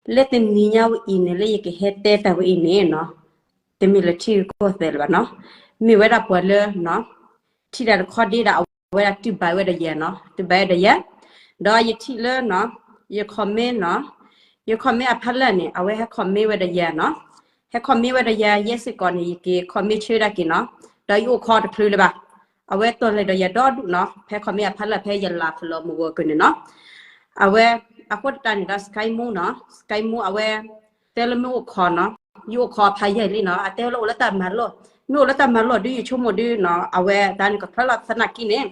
လၢတနံၤညါဝဲအံၤန့ၣ် လၢယကဟဲတဲတၢ်ဝဲအံၤန့ၣ်နီၤ, တမ့ၢ်လၢထံဂုၤကီၢ်ဂၤသဲးလၢၤဘၣ်နီၤ, မ့ၢ်ဝဲဒၣ်ပှၤလၢနီၤ, ထံၣ်တၢ်တခီဒ့ဒီး အဝဲဒၣ်တူၢ်ဘၣ်ဝဲဒီးယၤနီၤ, တူၢ်ဘၣ်ဝဲဒီးယၤ, ဒီးယထံၣ်လၢနီၤ, ယ comment နီၤ, ယ comment အဖးလၢာ်န့ၣ် အဝဲဟဲ comment ဝဲဒီးယၤနီၤ, ဟဲ comment ဝဲဒီးယၤ ယဲစ့ၢ်ကီးန့ၣ် ယက comment ဆၢဒၣ်က့ၤနီၤ, ဒီးယအိၣ်ခိးတချုးလၢၤဘၣ်, အဝဲတီၢ်လဲၤဒီးယၤဒီဒူၣ်နီၤ, ဖဲ comment အဖးလၢာ်ဖဲယ live လီၤမုၢ်ဂီၤကၢန့ၣ်နီၤ အဝဲ အဃိသတးန့ၣ်ဒီး Sky Moo နီၤ, Sky Moo အဝဲ တဲလၢမ့ၢ်အိၣ်ခိးနီၤ, ယအိၣ်ခိးဖးယံာ်လံနီၤ, အတဲလၢအိၣ်လၢတၢ်မၤလိာ်, မ့ၢ်အိၣ်လၢတၢ်မၤလိာ်ဒုး ယဆိကမိၣ်ဒုးနီၤ, အဝဲတၢ်န့ၣ်ကဖျါလီၤသနာ်က့န့ၣ်,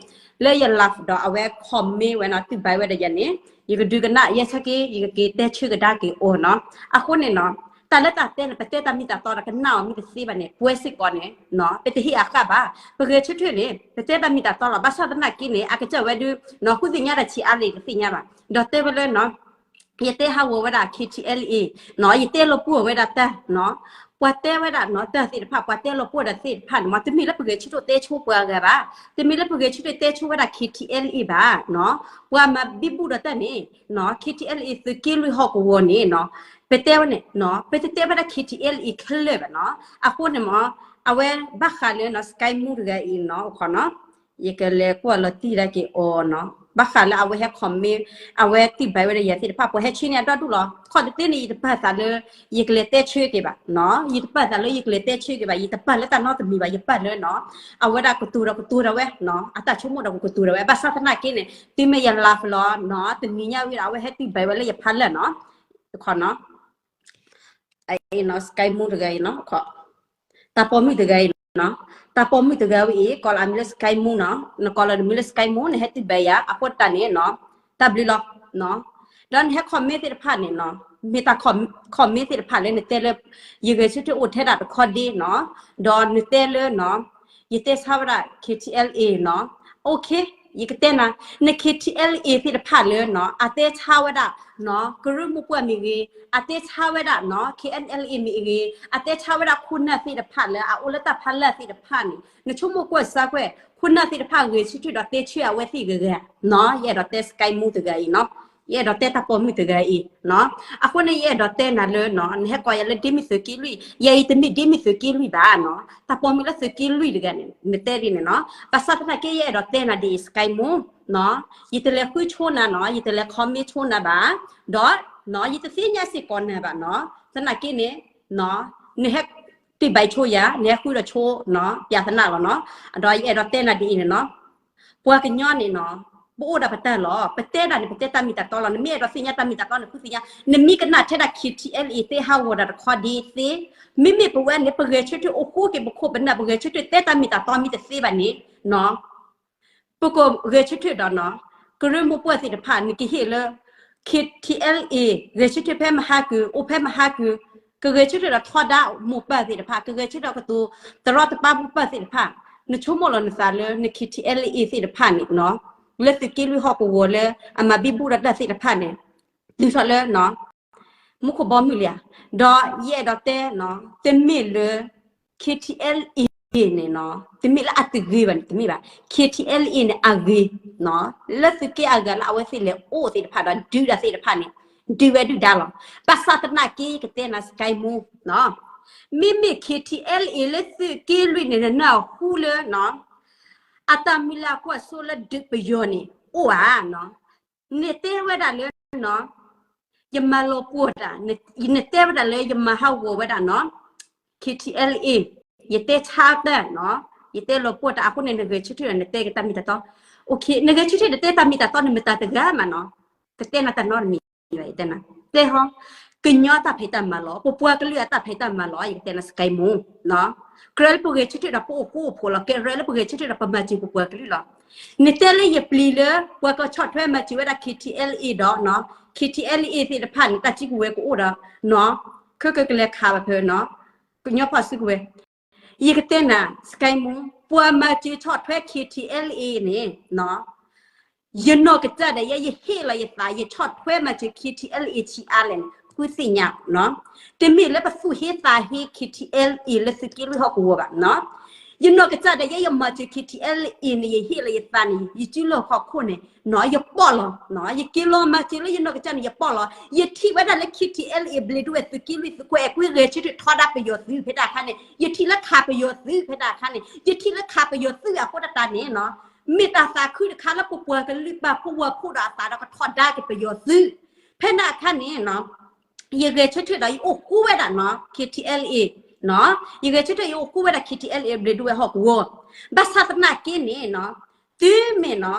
လၢယ live ဒီးအဝဲ comment ဝဲနီၤ, တူၢ်ဘၣ်ဝဲဒီးယၤန့ၣ်, ယကဒုးကနၣ် ယဲဆၢက့ ယကက့ၤတဲဆၢကဒါက့ၤအီၤနီၤ, အဃိန့ၣ်နီၤ, တၢ်လၢတၢ်တဲန့ၣ် ပတဲတၢ်မ့ၢ်တၢ်တီဒီးကနၣ်အီၤမ့ၢ်တသ့ဘၣ်န့ၣ် ပဝဲစ့ၢ်ကီးန့ၣ်နီၤ, ပတဟ့ၣ်အဃၣ်ဘၣ်, ပဂဲၤဆၢထၢၣ်န့ၣ် ပတဲတၢ်မ့ၢ်တၢ်တီလီၤ, ဘၣ်ဆၣ်သနာ်က့န့ၣ် အကစၢ်ဝဲဒုးနီၤ, ဃုသ့ၣ်ညါတၢ်ဆံးအါလံတသ့ၣ်ညါဘၣ်, ဒီးတဲဝဲလၢနီၤ ယတဲဟးဂီၤဝဲဒၣ် K T L A နီၤ, ယတဲလီၤပှီၢ်ဝဲဒၣ်တၢ်နီၤ, ပှၤတဲဝဲဒၣ်နီၤ တၢ်သ့ၣ်တဖၣ် ပှၤတဲလီၤပှီၢ်တၢ်သ့ၣ်တဖၣ်န့ၣ်မ့ၢ် တမ့ၢ်လၢပဂဲၤဆၢထၢၣ်တဲဆိပှၤဂၤဘၣ်, တမ့ၢ်လၢပဂဲၤဆၢထၢၣ်တဲဆိဝဲဒၣ် K T L A ဘၣ်နီၤ, ပှၤမၤဘံဘူဒီးတၢ်န့ၣ်နီၤ, K T L A သုးက့လွံၢ်ဟီၣ်ကဝီၤန့ၣ်နီၤ, ပတဲဝဲန့ၣ်နီၤ, ပတတဲဝဲဒၣ် K T L A ခဲလၢာ်ဘၣ်နီၤ, အဃိန့ၣ်မ့ၢ် အဝဲဘၣ်ဃးလၢနီၤ Sky Moo တဂၤအံၤနီၤ, အိၣ်ခိးနီၤ ယကလဲၤကွၢ်လီၤတံၢ်ဒၣ်က့ၤအီၤနီၤ, ဘၣ်ဃးလၢအဝဲဟဲ comment အဝဲတူၢ်ဘၣ်ဝဲဒီးယၤသ့ၣ်တဖၣ် ပှၤဟဲဆှၢန့ၢ်အဒီဒူၣ်လီၤ, ခီၣ်တသ့န့ၣ် ယတပာ်သးလၢ ယကလဲၤတဲဆၢက့ၤဘၣ်နီၤ, ယတပာ်သးလၢယကလဲၤတဲဆၢက့ၤဘၣ်, ယတပာ်လၢတၢ်နီတမံၤဘၣ်, ယပာ်လၢနီၤ, အဝဲဒၣ်ကတိၤဒီးကတိၤဒၣ်ဝဲနီၤ, အတၢ်ဆိကမိၣ်ဒီးကကတိၤဒၣ်ဝဲ, ဘၣ်ဆၣ်သနာ်က့န့ၣ် တုၤမ့ၢ်ယ live လီၤနီၤ, တနံၤညါဝံၤဒီး အဝဲဟဲတူၢ်ဘၣ်ဝဲလၢယဖးလၢာ်နီၤ, ခီနီၤ Sky Moo တဂၤအံၤနီၤ, တၢ်ပိာ်မုၣ်တဂၤအံၤနီၤ, တၢ်ပိာ်မုၣ်တဂၤဝဲအံၤ ကိးလီၤအမံၤလၢ Sky Moo နီၤ, နကိးလီၤနမံၤလၢ Sky Moo နဟဲတူၢ်ဘၣ်ယၤ အဃိတၢ်န့ၣ်နီၤ, တၢ်ဘျုးလီၤ, ဒီးနဟဲ comment သ့ၣ်တဖၣ်န့ၣ်နီၤ, မ့ၢ်တၢ် comment သ့ၣ်တဖၣ်လၢနတဲလၢ ယဂဲၤဆၢထၢၣ်အိၣ်ထဲဒၣ်တခီဒ့နီၤ, ဒီးနတဲလၢနီၤ, ယတဲဆါဝဲဒၣ် K T L A နီၤ, OK, ယကတဲနၤ, န K T L A သ့ၣ်တဖၣ်လၢနီၤ, အတဲဆါဝဲဒၣ်နီၤ, ကရၢမိၢ်ပှၢ်မ့ၢ်ဂ့ၤ, အတဲဆါဝဲဒၣ်နီၤ, K N L A မ့ၢ်ဂ့ၤ, အတဲဆါဝဲဒၣ်ခိၣ်နၢ်သ့ၣ်တဖၣ်လၢ အအိၣ်လၢတၢ်ဖးလၢာ်သ့ၣ်တဖၣ်န့ၣ် နဆိကမိၣ်ကွၢ်စၢ်ကွၢ်, ခိၣ်နၢ်သ့ၣ်တဖၣ်ဂဲၤဆၢထၢၣ်ဒီးတဲဆၢအဝဲသ့ၣ်ဂ့ၤဂ့ၤနီၤ, ယအဲၣ်ဒိးတဲ Sky Moo တဂၤအံၤနီၤ, ယအဲၣ်ဒိးတဲတၢ်ပိာ်မုၣ်တဂၤအံၤနီၤ, အဃိန့ၣ် ယအဲၣ်ဒိးတဲနၤလၢနီၤ, နဟဲကိးယၤလၢဒ့မုၣ်သုးက့လွံၢ်, ယၤအံၤတမ့ၢ်ဒ့မုၣ်သုးက့လွံၢ်ဘၣ်နီၤ, တၢ်ပိာ်မုၣ်လၢသုးက့လွံၢ်တဂၤန့ၣ် နတဲဒ်န့ၣ်နီၤ, ဘၣ်ဆၣ်သနာ်က့ ယအဲၣ်ဒိးတဲနၤဒ်အံၤ Sky Moo နီၤ, ယတလဲၤဃုဆိနၤနီၤ, ယတလဲၤ comment ဆိနၤဘၣ်, ဒီးနီၤ ယတသ့ၣ်ညါစ့ၢ်ကီးနၤဘၣ်နီၤ, သနာ်က့န့ၣ် နဟဲ တ့ၢ်ဘၣ်ဆိယၤ, နဟဲဃုဒီးဆိနီၤ, ပျးသနာ်လီၤနီၤ, ဒီးယအဲၣ်ဒိးတဲနၤဒ်အံၤန့ၣ်နီၤ, ပှၤကညီန့ၣ်နီၤ, ပအိၣ်ဒီးပတၢ်လီၤ, ပတဲဒၣ်န့ၣ် ပတဲတၢ်မ့ၢ်တၢ်တီလီၤ, နမ့ၢ်အဲၣ်ဒိးသ့ၣ်ညါတၢ်မ့ၢ်တၢ်တီန့ၣ် ဃုသ့ၣ်ညါ, နမ့ၢ်ကနၣ်ထဲဒၣ် K T L A သ့ဟးဂီၤတၢ်တခီဒ့သ့, မ့မ့ၢ်ပဝဲန့ၣ် ပဂဲၤဆၢထၢၣ်အိၣ်ဃိက့ၤ ပခိၣ်ပနၢ် ပဂဲၤဆၢထၢၣ်တဲတၢ်မ့ၢ်တၢ်တီမ့ၢ်တသ့ဘၣ်န့ၣ်နီၤ ပကဂဲၤဆၢထၢၣ်ဒီးနီၤ, ကရၢမိၢ်ပှၢ်သ့ၣ်တဖၣ် နကဟ့ၣ်လၢ K T L A ဂဲၤဆၢထၢၣ်ဖဲမဟါကုာ် အိၣ်ဖဲမဟါကုာ်, ကဂဲၤဆၢထၢၣ်ဒီးထီဒါမိၢ်ပၢ်သ့ၣ်တဖၣ်, ကဂဲၤဆၢထၢၣ်ဒီးကတိၤသရီတပါမိၢ်ပၢ်သ့ၣ်တဖၣ်, နဆိကမိၣ်လီၤနသးလၢန K T L A သ့ၣ်တဖၣ်န့ၣ်နီၤ, လၢသုးက့လွံၢ်ဟီၣ်ကဝီၤလၢအမၤဘံဘူဒီးတၢ်သ့ၣ်တဖၣ်န့ၣ်, တုၤထီၣ်လၢနီၤ မူခိၣ်ဘီမုၢ်လံဧါ, ဒီးယအဲၣ်ဒိးတဲနီၤ, တမ့ၢ်လၢ K T L A န့ၣ်နီၤ, တမ့ၢ်လၢအတဂ့ၤဘၣ်န့ၣ် တမ့ၢ်ဘၣ်, K T L A န့ၣ်အဂ့ၤ, လၢသုးက့အဂၤလၢအဝဲသ့ၣ်လဲၤအိၣ်သ့ၣ်တဖၣ်ဒီး ဒုးတၢ်သ့ၣ်တဖၣ်န့ၣ်, ဒုးဝဲဒုၣ်ဒါလီၤ. ဘၣ်ဆၣ်သနာ်က့ ယကတဲနၤ Sky Moo နီၤ, မ့မ့ၢ် K T L A လၢသုးက့လွံၢ်န့ၣ် နနၢ်ဟူလၢနီၤ, အတၢ်မုၢ်လၢ်ကွၢ်စိလၢဒုးပယီၤန့ၣ် အိၣ်ဧါနီၤ, နတဲဝဲဒၣ်လၢနီၤ, ယမၤလီၤပှီၢ်တၢ်, နတဲဝဲဒၣ်လၢယမၤဟးဂီၤဝဲဒၣ်နီၤ, K T L A, ယတဲဆါတၢ်နီၤ, ယတဲလီၤပှီၢ်တၢ်အဃိန့ၣ် နဂဲၤဆၢထၢၣ်ဒီးနတဲက့ၤတၢ်မ့ၢ်တၢ်တီ, နဂဲၤဆၢထၢၣ်နတဲတၢ်မ့ၢ်တၢ်တီန့ၣ် မတၤတဂၤမးနီၤ, ကတဲနၤတၢ်နီတမံၤဘၣ်, ယတဲနၤ, တဲဟီ, ကညီတၢ်ဖံးတၢ်မၤလီၤ, ပပှၤကလုာ်အတၢ်ဖံးတၢ်မၤလီၤ, ယကတဲနၤ Sky Moo နီၤ, ကြၢးလၢပဂဲၤဆၢထၢၣ်ဒီးပအိၣ်ဃူအိၣ်ဖိးလီၤ, ကဲရဲလၢပဂဲၤဆၢထၢၣ်ဒီးပမၤစၢၤပပှၤကလုာ်လီၤ. နတဲလၢယပျံၤလၢ ပှၤကဆီၣ်ထွဲမၤစၢၤဝဲဒၣ် K T L A ဒီးနီၤ, K T L A သ့ၣ်တဖၣ်န့ၣ် တၢ်စုကဝဲၤကအိၣ်ဒီးနီၤ, ခဲကကလဲၤခးဘၣ်ဖဲနီၤ, ကညီဖီၣ်စုကဝဲၤ, ယကတဲနၤ Sky Moo ပှၤမၤစၢၤဆီၣ်ထွဲ K T L A န့ၣ်နီၤ, ယနီၢ်ကစၢ်ဒၣ်ယဲ ယဟ့ၣ်လီၤယသး ယဆီၣ်ထွဲမၤစၢၤ K T L A ဆံးအါလဲၣ်န့ၣ် ဃုသ့ၣ်ညါနီၤ, တမ့ၢ်လၢပသူၣ်ဟ့သးဟ့ K T L A လၢသုးက့လွံၢ်ဟီၣ်ကဝီၤဘၣ်နီၤ, ယနီၢ်ကစၢ်ဒၣ်ယဲ ယမၤစၢၤ K T L A န့ၣ် ယဟ့ၣ်လီၤယသးန့ၣ် ယစုလီၢ်ခီၣ်ခိၣ်န့ၣ်နီၤ ယပီၢ်လီၤ. ယက့ၤလီၤမၤစၢၤလၢယနီၢ်ကစၢ်န့ၣ် ယပီၢ်လီၤ. ယထံၣ်ဝဲဒၣ်လၢ K T L A ဘျ့းဒဝဲၢ် သုးက့လွံၢ် သုးခိၣ်အဲၣ်ကွံ ဂဲၤဆၢထၢၣ်ထီဒါပယီၤသုးဖဲတၢ်ခါန့ၣ် ယထံၣ်လၢခးပယီၤသုးဖဲတၢ်ခါန့ၣ် ယထံၣ်လၢခးပယီၤသုးအဃိတၢ်န့ၣ်နီၤ မ့ၢ်တၢ်သးခုတခါလၢပပှၤကလုာ်ပာ်ဖှိၣ်ဝဲဖှိၣ်ဒီးအသးဒီးကထီဒါက့ၤပယီၤသုး ဖဲန့ၣ်အခါန့ၣ်နီၤ ယဂဲၤဆၢထၢၣ်ဒီးယအိၣ်ဃူဝဲဒၣ်နီၤ K T L A နီၤ ယဂဲၤဆၢထၢၣ်ယအိၣ်ဃူဝဲဒၣ် K T L A ဘျ့းဒဝဲၢ်ဟီၣ်ကဝီၤ ဘၣ်ဆၣ်သနာ်က့န့ၣ်နီၤ တုၤမ့ၢ်နီၤ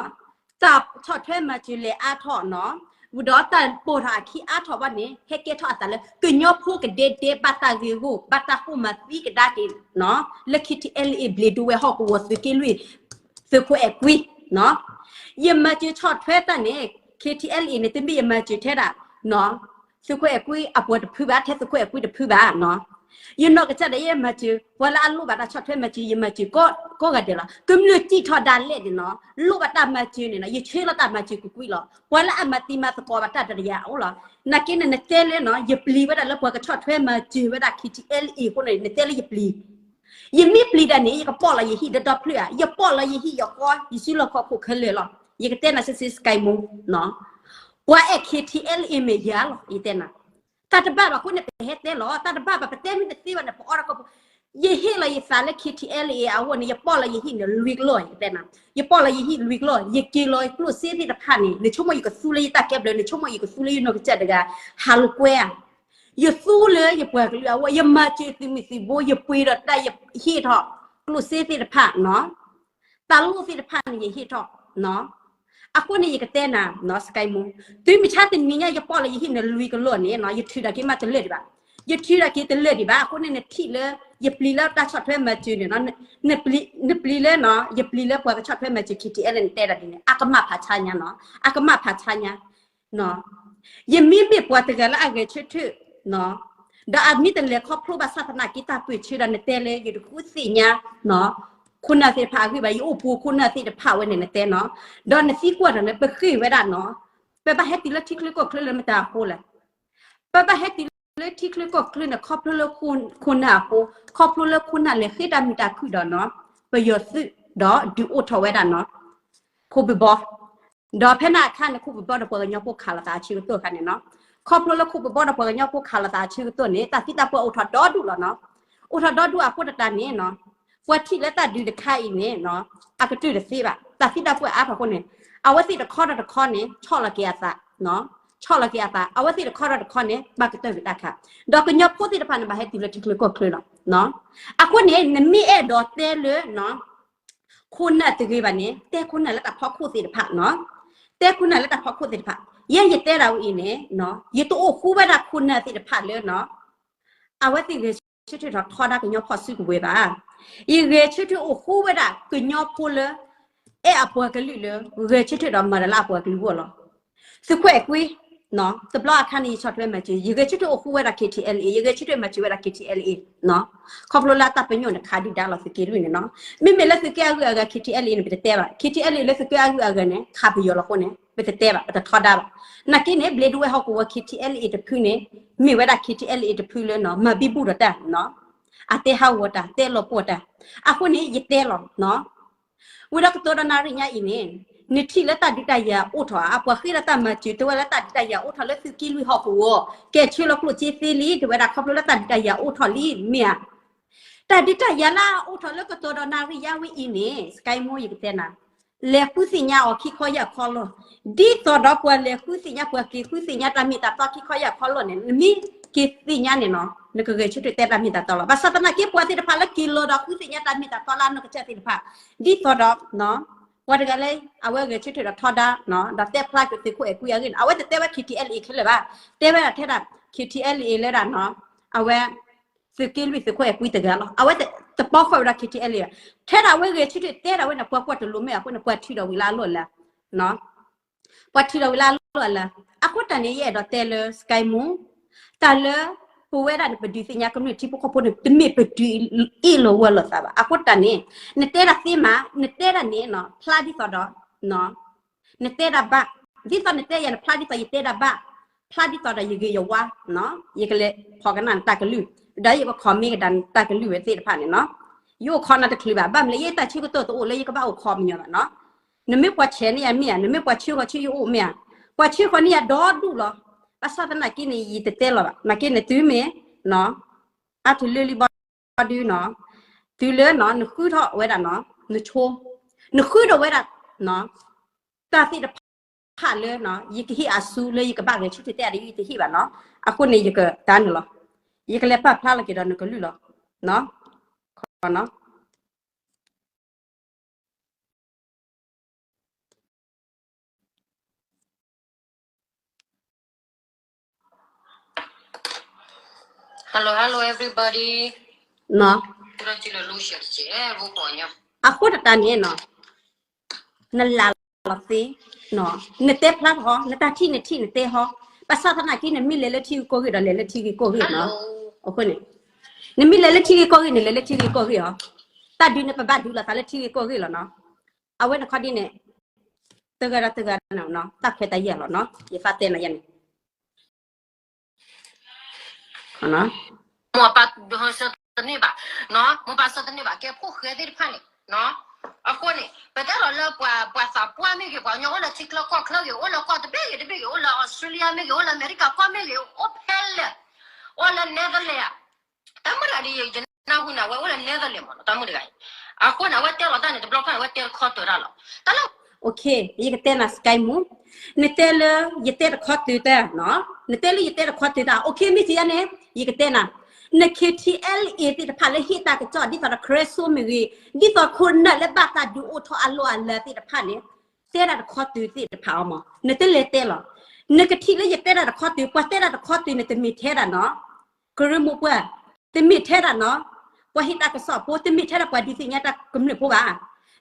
တၢ်ဆီၣ်ထွဲမၤစၢၤလဲၤအါထီၣ်နီၤ ဒီးတၢ်ပိာ်ထီၣ်အခံအါထီၣ်ဘၣ်န့ၣ် ဟဲကဲထီၣ်အသးလၢ ကညီဖိကဒဲဒဲဘၣ်တၢ်ဂ့ၢ်ဂီၢ် ဘၣ်တၢ်ဃိၣ်မၤသံကဒါက့ၤနီၤ လၢ K T L A ဘျ့ဒဝဲၢ်ဟီၣ်ကဝီၤသုးက့လွံၢ် သုးခိၣ်အဲၣ်ကွံနီၤ ယမၤစၢၤဆီၣ်ထွဲတၢ်န့ၣ် K T L A န့ၣ် တမ့ၢ်ယမၤစၢၤထဲဒၣ် သုးခိၣ်အဲၣ်ကွံအပှၤတဖုဘၣ် ထဲသုးခိၣ်အဲၣ်ကွံတဖုဘၣ်နီၤ ယနီၢ်ကစၢ်ဒၣ်ယဲမၤစၢၤ ပှၤလၢအလိၣ်ဘၣ်တၢ်ဆီၣ်ထွဲမၤစၢၤ ယမၤစၢၤကိးဂၤဒဲးလီၤ. ကမျၢၢ်စံၣ်ထီၣ်ဒၣ်လဲာ်န့ၣ်နီၤ လိၣ်ဘၣ်တၢ်မၤစၢၤန့ၣ်နီၤ ယဆှၢလီၤတၢ်မၤစၢၤကွံာ်ကွံာ်လီၤ. ပှၤလၢအမၤသံမၤသကိးဘၣ်တၢ်တယၤအိၣ်လီၤ. နာ်က့န့ၣ် နတဲလၢနီၤ ယပျံၤဝဲဒၣ်လၢပှၤကဆီၣ်ထွဲမၤစၢၤဝဲဒၣ် K T L A အဃိန့ၣ် နတဲလၢယပျံၤ ယမ့ၢ်ပျံၤဒၣ်န့ၣ် ယကပီၢ်လီၤယဟံၣ်ဒီဒီဖျၢၣ်ဧါ, ယပီၢ်လီၤယဟံၣ်ယဃီ ယစုလီၢ်ခီၣ်ခိၣ်ခဲလၢာ်လီၤ. ယကတဲနၤစ့စ့ စကဲမူ ပှၤအဲၣ် K T L A မ့ၢ်ယၤလီၤ ယတဲနၤ. တၢ်တဘၣ်ဘၣ်အဃိန့ၣ် ပဟဲတဲလီၤ. တၢ်တဘၣ်ဘၣ် ပတဲမ့ၢ်တသ့ဘၣ်န့ၣ် ပအီၣ်တၢ်ကီၢ်ပူၤ. ယဟ့ၣ်လီၤယသးလၢ K T L A အဂီၢ်န့ၣ် ယပီၢ်လီၤယဟံၣ်န့ၣ် လွံၢ်ကလီၢ် ယတဲနၤ. ယပီၢ်လီၤယဟံၣ်လွံၢ်ကလီၢ် ယက့ၤလီၤကျိၣ်စ့သ့ၣ်တဖၣ်န့ၣ် နဆိကမိၣ်ယကသူလၢယတၢ်ကဲဘျုး နဆိကမိၣ်ယကသူလၢယနီၢ်ကစၢ်တဂၤ ဟးလိာ်ကွဲဧါ. ယသူလၢယပှၤကလုာ်အဂီၢ် ယမၤစၢၤသုးမုၢ်သံၣ်ဘိ ယပှ့ၤဒီးတၢ် ယဟ့ၣ်ထီၣ် ကျိၣ်စ့သ့ၣ်တဖၣ်နီၤ တၢ်လိၣ်သ့ၣ်တဖၣ်န့ၣ် ယဟ့ၣ်ထီၣ်နီၤ. အဃိန့ၣ် ယကတဲနၤနီၤ စကဲမူ တုၤမုၢ်ဆါတနံၤညါ ယပီၢ်လီၤယဟံၣ်န့ၣ်လွံၢ်ကလီၢ်န့ၣ်နီၤ ယထုးဒၣ်က့ၤမးတလၢာ်ဒံးဘၣ်. ယထုးဒၣ်က့ၤတလၢာ်ဒံးဘၣ်. အဃိန့ၣ် နထံၣ်လၢ ယပျံၤလၢတၢ်ဆီၣ်ထွဲမၤစၢၤန့ၣ်နီၤ နပျံၤလၢနီၤ ယပျံၤလၢပှၤကဆီၣ်ထွဲမၤစၢၤ K T L A န့ၣ် နတဲဒၣ်ဒ်န့ၣ် အကမၣ်ဖးဆါညါနီၤ အကမၣ်ဖးဆါညါ ယမ့မ့ၢ်ပှၤတဂၤလၢအဂဲၤဆၢထၢၣ် ဒီးအမ့ၢ်တလဲၤခီဖျိဘၣ်ဆၣ်သနာ်က့ တၢ်ပၢၢ်ဆၢဒီးနတဲလၢ ယတဃုသ့ၣ်ညါ ခိၣ်နၢ်သ့ၣ်တဖၣ်အဂ့ၢ်ဘၣ် ယအိၣ်ပူၤခိၣ်နၢ်သ့ၣ်တဖၣ်ဝဲန့ၣ် နတဲနီၤ. ဒီးနသံကွၢ်တၢ်လၢ ပဃ့ၢ်ဝဲဒၣ်နီၤ ပဘၣ်ဟဲတုၤလၢထံချၢကီၢ်ချၢလၢမတၤအဃိလဲၣ်. ပဘၣ်ဟဲတုၤလၢထံချၢကီၢ်ချၢန့ၣ် ခီဖျိလၢခိၣ်နၢ်အဃိ ခီဖျိလၢခိၣ်နၢ်လဲၤဃ့ၢ်တၢ်မုာ်တၢ်ခုၣ်ဒီးနီၤ ပယီၤသုး ဒီးဒုးအိၣ်ထီၣ်ဝဲဒၣ်နီၤ ခိၣ်ဘုဘီ ဒီးဖဲန့ၣ်အခါန့ၣ် ခိၣ်ဘုဘီဒီးပှၤကညီဖိခးလိာ်သးအဆၢကတီၢ်အခါန့ၣ်နီၤ ခီဖျိလၢခိၣ်ဘုဘီဒီးပှၤကညီဖိခးလိာ်သးအဆၢကတီၢ်န့ၣ် တၢ်သံတၢ်ပှၢ်အိၣ်ထီၣ်ဒီဒူၣ်လီၤနီၤ. အိၣ်ထီၣ်ဒီဒူၣ်အဃိတၢ်န့ၣ်နီၤ ပှၤထံၣ်လၢတၢ်ဒုးတခါအံၤန့ၣ်နီၤ အကတၢၢ်တသ့ဘၣ် တၢ်သံတၢ်ပှၢ်အါထီၣ်အဃိန့ၣ် အဝဲသ့ၣ်တခီဒီးတခီန့ၣ် ဆီၣ်လီၤက့ၤအသး ဆီၣ်လီၤက့ၤအသး အဝဲသ့ၣ်တခီဒီးတခီန့ၣ် ဘၣ်ကတၢၢ်က့ၤတၢ်ခး ဒီးကညီဖိသ့ၣ်တဖၣ်န့ၣ် ဘၣ်ဟဲတုၤလၢထံချၢကီၢ်ချၢလီၤ. အဃိန့ၣ် နမ့ၢ်အဲၣ်ဒိးတဲလၢ ခိၣ်နၢ်တဂ့ၤဘၣ်န့ၣ် တဲခိၣ်နၢ်လၢတၢ်ဖီခိၣ်သ့ၣ်တဖၣ်နီၤ တဲခိၣ်နၢ်လၢတၢ်ဖီခိၣ်သ့ၣ်တဖၣ် ယဲယတဲဒၣ်ဝဲအံၤန့ၣ် ယတအိၣ်ဃူဝဲဒၣ်ခိၣ်နၢ်သ့ၣ်တဖၣ်လၢနီၤ အဝဲသ့ၣ်ဂဲၤဆၢထၢၣ်ထီၣ်ထီဒါကညီဖီၣ်စုကဝဲၤဘၣ်. ယဂဲၤဆၢထၢၣ်အိၣ်ဃူဝဲဒၣ်ကညီဖိလၢ အဲၣ်အပှၤကလုာ်လၢ ဂဲၤဆၢထၢၣ်ဒီးမၤတၢ်လၢအပှၤကလုာ်အဂီၢ်လီၤ. သုးခိၣ်အဲၣ်ကွံ တဘျီအခါန့ၣ် ယဆီၣ်ထွဲမၤစၢၤ ယဂဲၤဆၢထၢၣ်အိၣ်ဃူဝဲဒၣ် K T L A ယဂဲၤဆၢထၢၣ်မၤစၢၤဝဲဒၣ် K T L A ခီဖျိလၢတၢ်ပညိၣ်န့ၣ် ခးဒုၣ်ဒါလီၤသုးက့လွံၢ်န့ၣ်နီၤ. မ့မ့ၢ်လၢသုးက့အဂုၤအဂၤ K T L A န့ၣ် ပတတဲဘၣ်. K T L A လၢသုးက့အဂုၤအဂၤန့ၣ် ခးပယီၤလီၤအဃိန့ၣ် ပတတဲဘၣ် ပတထီဒါဘၣ်. နာ်က့န့ၣ် ဘျ့ဒဝဲၢ်ဟီၣ်ကဝီၤ K T L A တဖုန့ၣ် မ့ၢ်ဝဲဒၣ် K T L A တဖုလၢနီၤ မၤဘံဘူၣ်ဒီးတၢ်နီၤ အတဲဟးဂီၤတၢ် တဲလီၤပှီၢ်တၢ်. အဃိန့ၣ် ယတဲလီၤနီၤ ဝံၤဒီးကတိၤဒီးနၣ်ရံၣ်ညါအံၤန့ၣ် နထံၣ်လၢတၢ်ဒုးတၢ်ယၤအိၣ်ထီၣ်ဧါ, အပှၤဃ့ဒီးတၢ်မၤစၢၤ တဲဝဲလၢတၢ်ဒုးတၢ်ယၤအိၣ်ထီၣ်လၢသုးက့လွံၢ်ဟီၣ်ကဝီၤ ကဲဆှၢလီၤကျိၣ်စ့သ့လံ တဲဝဲဒၣ် ခီဖျိလၢတၢ်ဒုးတၢ်ယၤအိၣ်ထီၣ်လံ မ့ၢ်ဧါ. တၢ်ဒုးတၢ်ယၤလၢအအိၣ်ထီၣ်လၢကတိၤဒီးနၣ်ရံၣ်ညါဝဲအံၤန့ၣ် စကဲမူ ယကတဲနၤ လဲၤဃုသ့ၣ်ညါအီၤခံခီယၢ်ခီလီၢ်, ဒ်သိးဒီးပှၤလဲၤဃုသ့ၣ်ညါ ပှၤက့ၤဃုသ့ၣ်ညါတၢ်မ့ၢ်တၢ်တီခံခီယၢ်ခီလီၢ်န့ၣ် နမ့ၢ်က့ၤသ့ၣ်ညါန့ၣ်နီၤ နကဂဲၤဆၢထၢၣ်တဲတၢ်မ့ၢ်တၢ်တီလီၤ. ဘၣ်ဆၣ်သနာ်က့ ပှၤသ့ၣ်တဖၣ်လၢက့ၤလီၤဒီးဃုသ့ၣ်ညါတၢ်မ့ၢ်တၢ်တီလၢအနီၢ်ကစၢ်သ့ၣ်တဖၣ် ဒ်သိးဒီး ပှၤတဂၤလၢ အဝဲဂဲၤဆၢထၢၣ်ဒီးထီဒါ ဒီးတဲဖျါက့ၤသုးခိၣ်အဲၣ်ကွံအဂ့ၢ်န့ၣ် အဝဲတတဲဝဲ K T L A ခဲလၢာ်ဘၣ်, တဲဝဲဒၣ်ထဲဒၣ် K T L A လၢဒၣ်နီၤ အဝဲ သုးက့လွံၢ်သုးခိၣ်အဲၣ်ကွံတဂၤလီၤ. အဝဲတပီၢ်ဃာ်ဝဲဒီး K T L A ဘၣ်. ထဲဒၣ်အဝဲဂဲၤဆၢထၢၣ်တဲဒၣ်ဝဲန့ၣ် ပှၤကွၢ်တလိၤမ့ၢ်အဃိန့ၣ် ပှၤထုးဒီးဝံၤလၢအလီၢ်လၢ ပှၤထုးဒီးဝံၤလၢအလီၢ်လၢ အဃိတၢ်န့ၣ် ယအဲၣ်ဒိးတဲလၢ စကဲမူ တၢ်လၢ ပဝဲဒၣ်န့ၣ် ပဒုးသ့ၣ်ညါကမျၢၢ်ထံဖိကီၢ်ဖိန့ၣ် တမ့ၢ်ပဒုးအ့ၣ်လိာ်ဝီလိာ်သးဘၣ်. အဃိတၢ်န့ၣ် နတဲဒၣ်သ့မး နတဲဒၣ်န့ၣ်နီၤ ဖျါဒ်သိးဒီး နတဲဒၣ်ဘၣ်, ဒ်သိးနတဲယၤန့ၣ် ဖျါဒ်သိးယတဲဒၣ်ဘၣ်, ဖျါဒ်သိးဒီးယဂ့ၤယဝါ, ယကလဲၤဖီၣ်ကနၣ်နတၢ်ကလုၢ်, ဒီးယက comment ကဒါနတၢ်ကလုၢ်ဝဲသ့ၣ်တဖၣ်န့ၣ်နီၤ. ယအိၣ်ခီနၤတချုးဘၣ်, ဘၣ်မနုၤလဲၣ် ယတၢ်ဆၢကတီၢ်တအိၣ်လၢယကဘၣ်အိၣ်ခီပညီဘၣ်နီၤ. နမ့ၢ်ပှၤဆဲးန့ၢ်ယၤမ့ၢ်ဧါ, နမ့ၢ်ပှၤဆှၢဃီၤဆှၢယအိၣ်မ့ၢ်ဧါ, ပှၤဆှၢဃီၤန့ၢ်ယၤဒီဒူၣ်လီၤ. ဘၣ်ဆၣ်သနာ်က့န့ၣ် ယတတဲလီၤဘၣ်, နာ်က့န့ၣ် တုၤမ့ၢ် အါထူလၢလံဘီဒုနီၤ, တုၤလၢနီၤ နဃုထီၣ်ဝဲဒၣ်နီၤ နဆိ, နဃုထီၣ်ဝဲဒၣ်နီၤ တၢ်သ့ၣ်တဖၣ်လၢနီၤ ယကဟ့ၣ်အစုလၢယကဘၣ်ဂဲၤဆၢထၢၣ်တဲအီၤဒီး ယတဟ့ၣ်ဘၣ်နီၤ. အဃိန့ၣ် ယကတၢ်န့ၣ်လီၤ. ယကလဲၤပာ်ဖျါလီၤက့ၤဒီးနကလုၢ်လီၤ. အဃိတတၢ်န့ၣ်နီၤ နလၢ်လီၤသ့, နတဲဖျါထီၣ်, နတၢ်ထံၣ်နထံၣ်နတဲဟီ, ဘၣ်ဆၣ်သနာ်က့ နမ့ၢ်လဲၤလၢထံဂ့ၢ်ကီၢ်ဂ့ၢ်ဒီး လဲၤလၢထံဂ့ၢ်ကီၢ်ဂ့ၢ်နီၤ. အဃိန့ၣ် နမ့ၢ်လဲၤလၢထံဂ့ၢ်ကီၢ်ဂ့ၢ်န့ၣ် လဲၤလၢထံဂ့ၢ်ကီၢ်ဂ့ၢ်အီၤ, တၢ်ဒုးန့ၣ် ပဘၣ်ဒုးလိာ်သးလၢထံဂ့ၢ်ကီၢ်ဂ့ၢ်လီၤနီၤ. အဝဲန့ၣ်ခီဒ်န့ၣ် တဂၤဒီးတဂၤနီၤ တၢ်ခွဲးတၢ်ယာ်လီၤနီၤ. ယသးတဲနၤယၤန့ၣ် မိၢ်ပၢ်ဆၢတန့ၢ်ဘၣ်, မိၢ်ပၢ်ဆၢတန့ၢ်ဘၣ် ကဲဖိၣ်ဃဲသ့ၣ်တဖၣ်န့ၣ်, အဃိန့ၣ် ပတဲလီၤလၢပှၤသးပှၢ်မ့ၢ်ဂ့ၤ, ပှၤကညီအိၣ်လၢထံချၢကီၢ်ချၢဂ့ၤ, အိၣ်လၢကီၢ်တဘ့ၣ်ဂ့ၤတဘ့ၣ်ဂ့ၤ, အိၣ်လၢအီစထြ့လယါမ့ၢ်ဂ့ၤ, အိၣ်လၢအမဲရကၤကီၢ်မ့ၢ်ဂ့ၤ, အိၣ်ဖဲလဲၣ်, အိၣ်လၢ Netherlands တၢ်မုၢ်တဂၤဒီး ယနၢ်ဟူနၤဝဲအိၣ်လၢ Netherlands မ့ၢ်နီၤ တၢ်မုၢ်တဂၤအံၤ. အဃိန့ၣ် အဝဲတဲလီၤတၢ်န့ၣ် တဘျီခီန့ၣ် အဝဲတဲတခီတၢၤတၢ်လီၤ. တၢ်လၢ ယကတဲနၤ စကဲမူ, နတဲလၢယတဲတခီတၢၤတၢ်နီၤ, နတဲလၢယတဲတခီတၢၤတၢ် အိၣ်ခ့မ့ၢ်ထံယါန့ၣ် ယကတဲနၤ, န K T L A သ့ၣ်တဖၣ်လၢဟ့ၣ်တၢ်ကစီၣ် ဒ်သိးဒီး ခရၢစိမ့ၢ်ဂ့ၤ, ဒ်သိးခိၣ်နၢ်လၢဘၣ်တၢ်ဒုးအိၣ်ထီၣ်အလီၢ်အလၤသ့ၣ်တဖၣ်န့ၣ် တဲတၢ်တခီတၢၤသ့ၣ်တဖၣ်အီၤမး နတလဲၤတဲလီၤ. နကထံၣ်လၢယတဲတၢ်တခီတၢၤ, ပှၤတဲတၢ်တခီတၢၤန့ၣ် တမ့ၢ်ထဲဒၣ်နီၤ ကရၢမိၢ်ပှၢ်, တမ့ၢ်ထဲဒၣ်နီၤ ပှၤဟ့ၣ်တၢ်ကစီၣ်ဖိ, တမ့ၢ်ထဲဒၣ်ပှၤဒုးသ့ၣ်ညါတၢ်ကမျၢၢ်ဖိဘၣ်.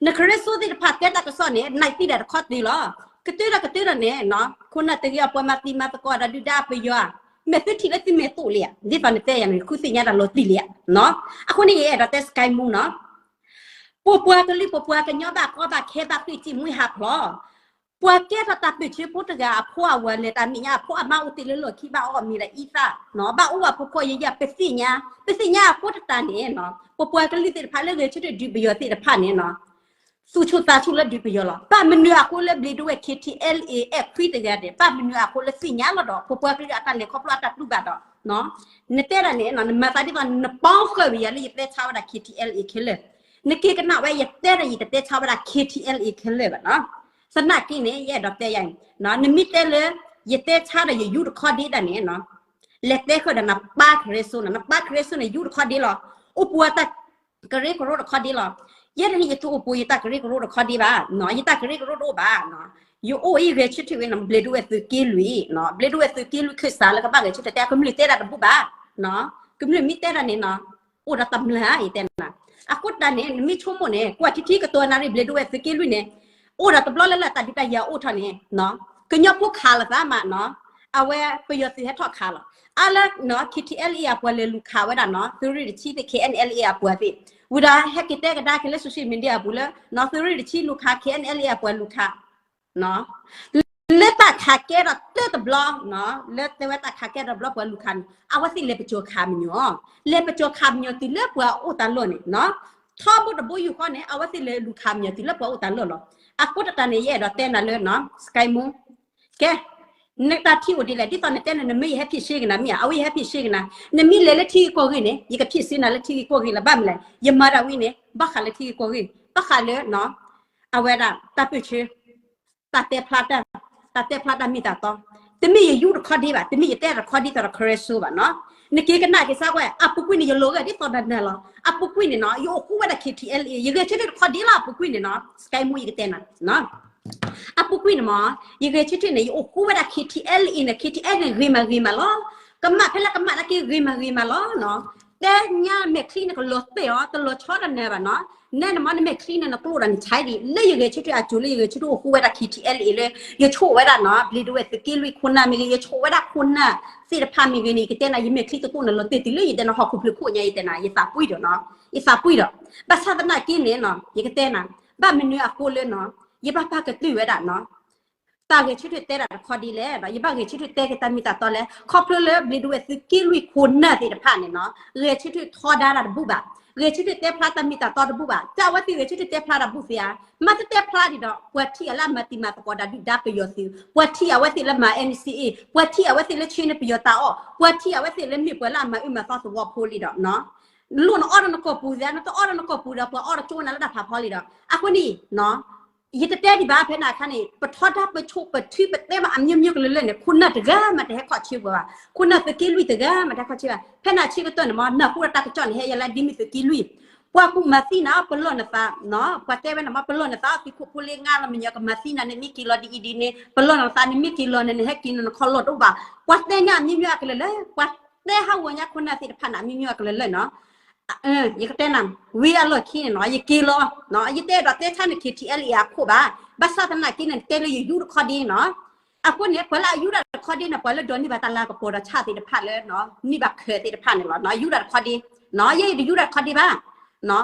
နခရၢစိသ့ၣ်တဖၣ်တဲတၢ်ကစီၣ်န့ၣ် နသံဒၣ်တခီတၢၤလီၤ. ကတၢၢ်ဒီးကတၢၢ်ဒီးန့ၣ်နီၤ ခိၣ်နၢ်တဂ့ၤအီၤ ပှၤမၤသံမၤသကိးဒီးဒုၣ်ဒါပယီၤဧါ, မ့ၢ်သုထံၣ်လၢသုမဲာ်တိၢ်လံဧါ, ဒ်သိးနတဲယၤန့ၣ် ဃုသ့ၣ်ညါတၢ်လီၤတံၢ်လံဧါ. အဃိန့ၣ် ယအဲၣ်ဒိးတဲစကဲမူနီၤ ပပှၤကလုာ် ပပှၤကညီဘၣ်ကီဘၣ်ခဲဘၣ်ဃ့ၢ်စံၣ်မှံဟးဖျိး, ပှၤကဲထီၣ်တၢ်ပၢၢ်ဆၢဖိတဂၤအဖိအဝၤလဲၤတၢ်မဲာ်ညါ အဖိအမါအိၣ်တ့ၢ်လၢလီၢ်ခံဘၣ်အီၣ်မ့ၤဒီးအံသၣ်, ဘၣ်အိၣ်ဝဲဖိခိၣ်ယဲယဲ ပသ့ၣ်ညါ, ပသ့ၣ်ညါအဃိတတၢ်န့ၣ်, ပပှၤကလုာ်သ့ၣ်တဖၣ်လၢဂဲၤဆၢထၢၣ်ဒုးပယီၤသ့ၣ်တဖၣ်န့ၣ် သူၣ်ဆူၣ်သးဆူၣ်လၢဒုးပယီၤလီၤ. ဘၣ်မနုၤအဃိလၢဘျ့ဒိဝဲၢ် K T L A အဲၣ်ခွံတဂၤန့ၣ် ဘၣ်မနုၤအဃိလၢသ့ၣ်ညါလီၤဒီး ပပှၤကလုာ်အတၢ်လဲၤခီဖျိအတၢ်တူၢ်ဘၣ်ဒီး, နတဲဒၣ်န့ၣ် နမၤသးဒ်သိးနပီဃၢၤဝဲယၤလၢယတဲဆါဝဲဒၣ် K T L A ခဲလၢာ်, နက့ၤကနၣ်ဝဲ ယတဲဒၣ်ယတတဲဆါဝဲဒၣ် K T L A ခဲလၢာ်ဘၣ်နီၤ. သနာ်က့န့ၣ် ယအဲၣ်ဒိးတဲယၤန့ၣ် နမ့ၢ်တဲလၢ ယတဲဆါဒီးယယူတခီဒ့ဒၣ်န့ၣ် လဲၤတဲဃုာ်ဒီးနပၢ်ခရၢစိန့ၣ်, နပၢ်ခရၢစိန့ၣ် ယူတခီဒ့လီၤ. အိၣ်ပူၤအတၢ်ကရၢကရိတခီဒ့လီၤ. ယဲဒၣ်န့ၣ် ယတအိၣ်ပူၤယတၢ်ကရၢကရိတခီဒ့ဘၣ်, ယတၢ်ကရၢကရိတအိၣ်ဘၣ်. ယအိၣ်အံၤဂဲၤဆၢထၢၣ်ဝဲန့ၣ် ဘျ့ဒိဝဲၢ်သုးက့လွံၢ်, ဘျ့ဒိဝဲၢ်သုးက့လွံၢ်ခၢၣ်စးလၢကဘၣ်ဂဲၤဆၢထၢၣ်တဲ ကမျၢၢ်တဲဒၣ်တဘူၣ်ဘၣ်. ကမျၢၢ်မ့ၢ်တဲဒၣ်န့ၣ် အိၣ်ဒီးတမျၢ်ယတဲနၤ. အဃိတၢ်န့ၣ် နမ့ၢ်ဆိကမိၣ်န့ၣ် ကွၢ်ထံထံကတိၤနၣ်ရံၣ် ဘျ့ဒိဝဲၢ်သုးက့လွံၢ်န့ၣ် အိၣ်ဒီးတဘျီလၢ်လၢ်တၢ်ဒုးတၢ်ယၤအိၣ်ထီၣ်န့ၣ် ကညီဖိခးလိာ်သးမးနီၤ, အဝဲပယီၤသုးဟဲထီၣ်ခးလီၤ. အါလၢ K T L A အပှၤလဲၤလူၤခးဝဲဒၣ်နီၤ သုးရ့ၣ်တဆံသ့ၣ် K N L A အပှၤသ့ၣ်, ဝံၤဒီးဟဲက့ၤတဲကဒါက့ၤလၢ social media အပူၤလၢ သုးရ့ၣ်တဆံလူၤခး K N L A အပှၤလူၤခး လၢတၢ်ခးကဲထီၣ်တၢၢ်တဘျီ, လၢတဲဝဲတၢ်ခးကဲထီၣ်တဘျီပှၤလူၤခးန့ၣ် အဝဲသ့ၣ်လဲၤပစိာ်ခးမညီၤ, လဲၤပစိာ်ခးမညီၤတုၤလၢပှၤအိၣ်တၢ်လီၢ်န့ၣ်, ထီဘိတဘိယူၢ်ဃီန့ၣ် အဝဲသ့ၣ်လဲၤလူၤခးမညီၤတုၤလၢပှၤအိၣ်တၢ်လီၢ်လီၤ. အဃိတတၢ်န့ၣ် ယအဲၣ်ဒိးတဲနၤလၢ စကဲမူ ကဲ, နတၢ်ထံၣ်အိၣ်ဒ်လဲၣ်, ဒ်သိးနတဲန့ၣ် နမ့ၢ်ယဟဲဖံးရှဲကနၤမ့ၢ်ဧါ, အဝဲယဟဲဖံးရှဲကနၤ, နမ့ၢ်လဲၤလၢထံဂ့ၢ်ကီၢ်ဂ့ၢ်န့ၣ် ယကဖံးရှဲနၤလၢထံဂ့ၢ်ကီၢ်ဂ့ၢ်လီၤ. ဘၣ်မနုၤလဲၣ်, ယမၤတၢ်ဝံၤန့ၣ် ဘၣ်ဃးလၢထံဂ့ၢ်ကီၢ်ဂ့ၢ်, ဘၣ်ဃးလၢ အဝဲဒၣ်တၢ်ပၢၢ်ဆၢ, တၢ်တဲဖျါတၢ်, တၢ်တဲဖျါတၢ်မ့ၢ်တၢ်တီ, တမ့ၢ်ယယူတခီဒ့ဘၣ်, တမ့ၢ်ယတဲတခီဒ်သိးဒီးခရၢစိဘၣ်နီၤ. နက့ၤကနၣ်က့ၤစၢ်ကွၢ်, အပူၤကွံာ်န့ၣ် ယလီၤဂာ်ဒ်သိးနၤနၤလီၤ. အပူၤကွံာ်န့ၣ်နီၤ ယအိၣ်ဃူဝဲဒၣ် K T L A, ယဂဲၤဆၢထၢၣ်တခီဒ့လီၤ. အပူၤကွံာ်န့ၣ်နီၤ စကဲမူ ယကတဲနၤ အပူၤကွံာ်န့ၣ်မး ယဂဲၤဆၢထၢၣ်န့ၣ် ယအိၣ်ဃူဝဲဒၣ် K T L A န့ၣ်, K T L A န့ၣ် ဂ့ၤမးဂ့ၤမးလီၤ. ကမၣ်ဖဲလၢကမၣ်နာ်က့ ဂ့ၤမးဂ့ၤမးလီၤနီၤ. တဲညါမဲာ်ချံန့ၣ် ကလီၤတဲာ်အီၤ တလီၤဆီတနၤဘၣ်နီၤ. နဲနမ့ၢ်နမဲာ်ချံန့ၣ် နကျိၣ်ဒီးနဆါဒံး လၢယဂဲၤဆၢထၢၣ်အစိၤလၢယဂဲၤဆၢထၢၣ်အိၣ်ဃူဝဲဒၣ် K T L A လၢ ယဆိၣ်ဝဲဒၣ်နီၤ ဘျ့ဒိဝဲၢ်သုးက့လွံၢ်ခိၣ်နၢ်မ့ၢ်ဂ့ၤ, ယဆိၣ်ဝဲဒၣ်ခိၣ်နၢ်သ့ၣ်တဖၣ်မ့ၢ်ဂ့ၤန့ၣ် ယကတဲနၤ ယမဲာ်ချံသကိးန့ၣ် လီၤတဲာ်တုၤလၢယတဲနၤ ဟီၣ်ခိၣ်ဖျၢၣ်ခိၣ်ညါ ယတဲနၤ ယသးပှံၢ်ဒီးနီၤ, ယသးပှံၢ်ဒီး, ဘၣ်ဆၣ်သနာ်က့န့ၣ်နီၤ ယကတဲနၤ ဘၣ်မနုၤအဃိလၢနီၤ ယဘၣ်ပာ်ကတုာ်ဝဲဒၣ်နီၤ တၢ်ဂဲၤဆၢထၢၣ်တဲတၢ်တခီဒ်လဲၣ်ဒီး ယဘၣ်ဂဲၤဆၢထၢၣ်တဲက့ၤတၢ်မ့ၢ်တၢ်တီလဲၣ်, ခီဖျိလၢဘျ့ဒိဝဲၢ်သုးက့လွံၢ်ခိၣ်နၢ်သ့ၣ်တဖၣ်န့ၣ်နီၤ ဂဲၤဆၢထၢၣ်ထီဒါတၢ်တဘူၣ်ဘၣ်. ဂဲၤဆၢထၢၣ်တဲဖျါတၢ်မ့ၢ်တၢ်တီတဘူၣ်ဘၣ်. တၢ်အဝဲသ့ၣ်ဂဲၤဆၢထၢၣ်တဲဖျါတၢ်ဘူၣ်သ့ဧါ, မ့ၢ်တတဲဖျါဒံးဒီး ပှၤထံၣ်အီၤလၢအမၤတံၤမၤသကိးဒီးဒုၣ်ဒါပယီၤသုး, ပှၤထံၣ်အဝဲသ့ၣ်လၢမၤ N C A, ပှၤထံၣ်အဝဲသ့ၣ်လၢဆှၢန့ၢ်ပယီၤတၢ်အီၣ်, ပှၤထံၣ်အဝဲသ့ၣ်လၢမ့ၢ်ပှၤလၢအမၤအၢမၤသီသဝီဖိလံဒီး လိၣ်နအီၣ်ဒီးနကိာ်ပူၤသ့, နတအီၣ်ဒီးနကိာ်ပူၤဒီး ပှၤအီၣ်ဒီးကၠိနၤလၢတၢ်ဖးဖီလံဒီး အဃိန့ၣ် ယတတဲဒံးဘၣ် ဖဲန့ၣ်အခါန့ၣ် ပထီဒါပဆိးပထုပတဲဘၣ်အမျိုးမျိုးကလုာ်လၢ်န့ၣ် ခိၣ်နၢ်တဂၤမးတဟဲခီၣ်ဆၢပှၤဘၣ်, ခိၣ်နၢ်သုးက့လွံၢ်တဂၤမးတဟဲခီၣ်ဆၢဘၣ်. ဖဲန့ၣ်အဆၢကတီၢ်န့ၣ်မ့ၢ် နၢ်ဟူဒီးတၢ်ကစီၣ်န့ၣ် ဟဲယၤလၢဒ်မ့ၢ်သုးက့လွံၢ်, ပှၤကူၣ်မၤသံနၤ ပလီၢ်နသး, ပှၤတဲဝဲန့ၣ်မ့ၢ် ပလီၢ်နသး သုးခိၣ်ဖိလ့ငါလီၤ မညီကမၤသံနၤန့ၣ် မ့ၢ်က့ၤလီၤဒ်အံၤဒ်န့ၣ် ပလီၢ်နသးန့ၣ် မ့ၢ်က့ၤလီၤန့ၣ် နဟဲက့ၤန့ၣ် နခီလီၤတအိၣ်ဘၣ်. ပှၤတဲညါအမျိုးမျိုးအကလုာ်လၢ်, ပှၤတဲဟးဂီၤညါခိၣ်နၢ်သ့ၣ်တဖၣ်န့ၣ် အမျိုးမျိုးအကလုာ်လၢ်နီၤ ယကတဲနၤ, ဝံၤအလီၢ်ခံန့ၣ်နီၤ ယက့ၤလီၤ, ယတအဲၣ်ဒိးတဲဆါန့ၣ် K T L A အခိၣ်ဘၣ်, ဘၣ်ဆၣ်သနာ်က့န့ၣ် နတဲလၢယယူတခီဒ့နီၤ, အဃိန့ၣ် ပှၤလၢအယူတၢ်တခီဒ့န့ၣ် ပှၤလၢဒိးန့ၢ်ဘၣ်တၢ်လၤကပီၤဒီးဆၣ်သ့ၣ်တဖၣ်လၢ န့ၢ်ဘၣ်ခၢၣ်သ့ၣ်တဖၣ်န့ၣ်လီၤ, ယူတၢ်တခီဒ့, ယဲယတယူတၢ်တခီဒ့ဘၣ်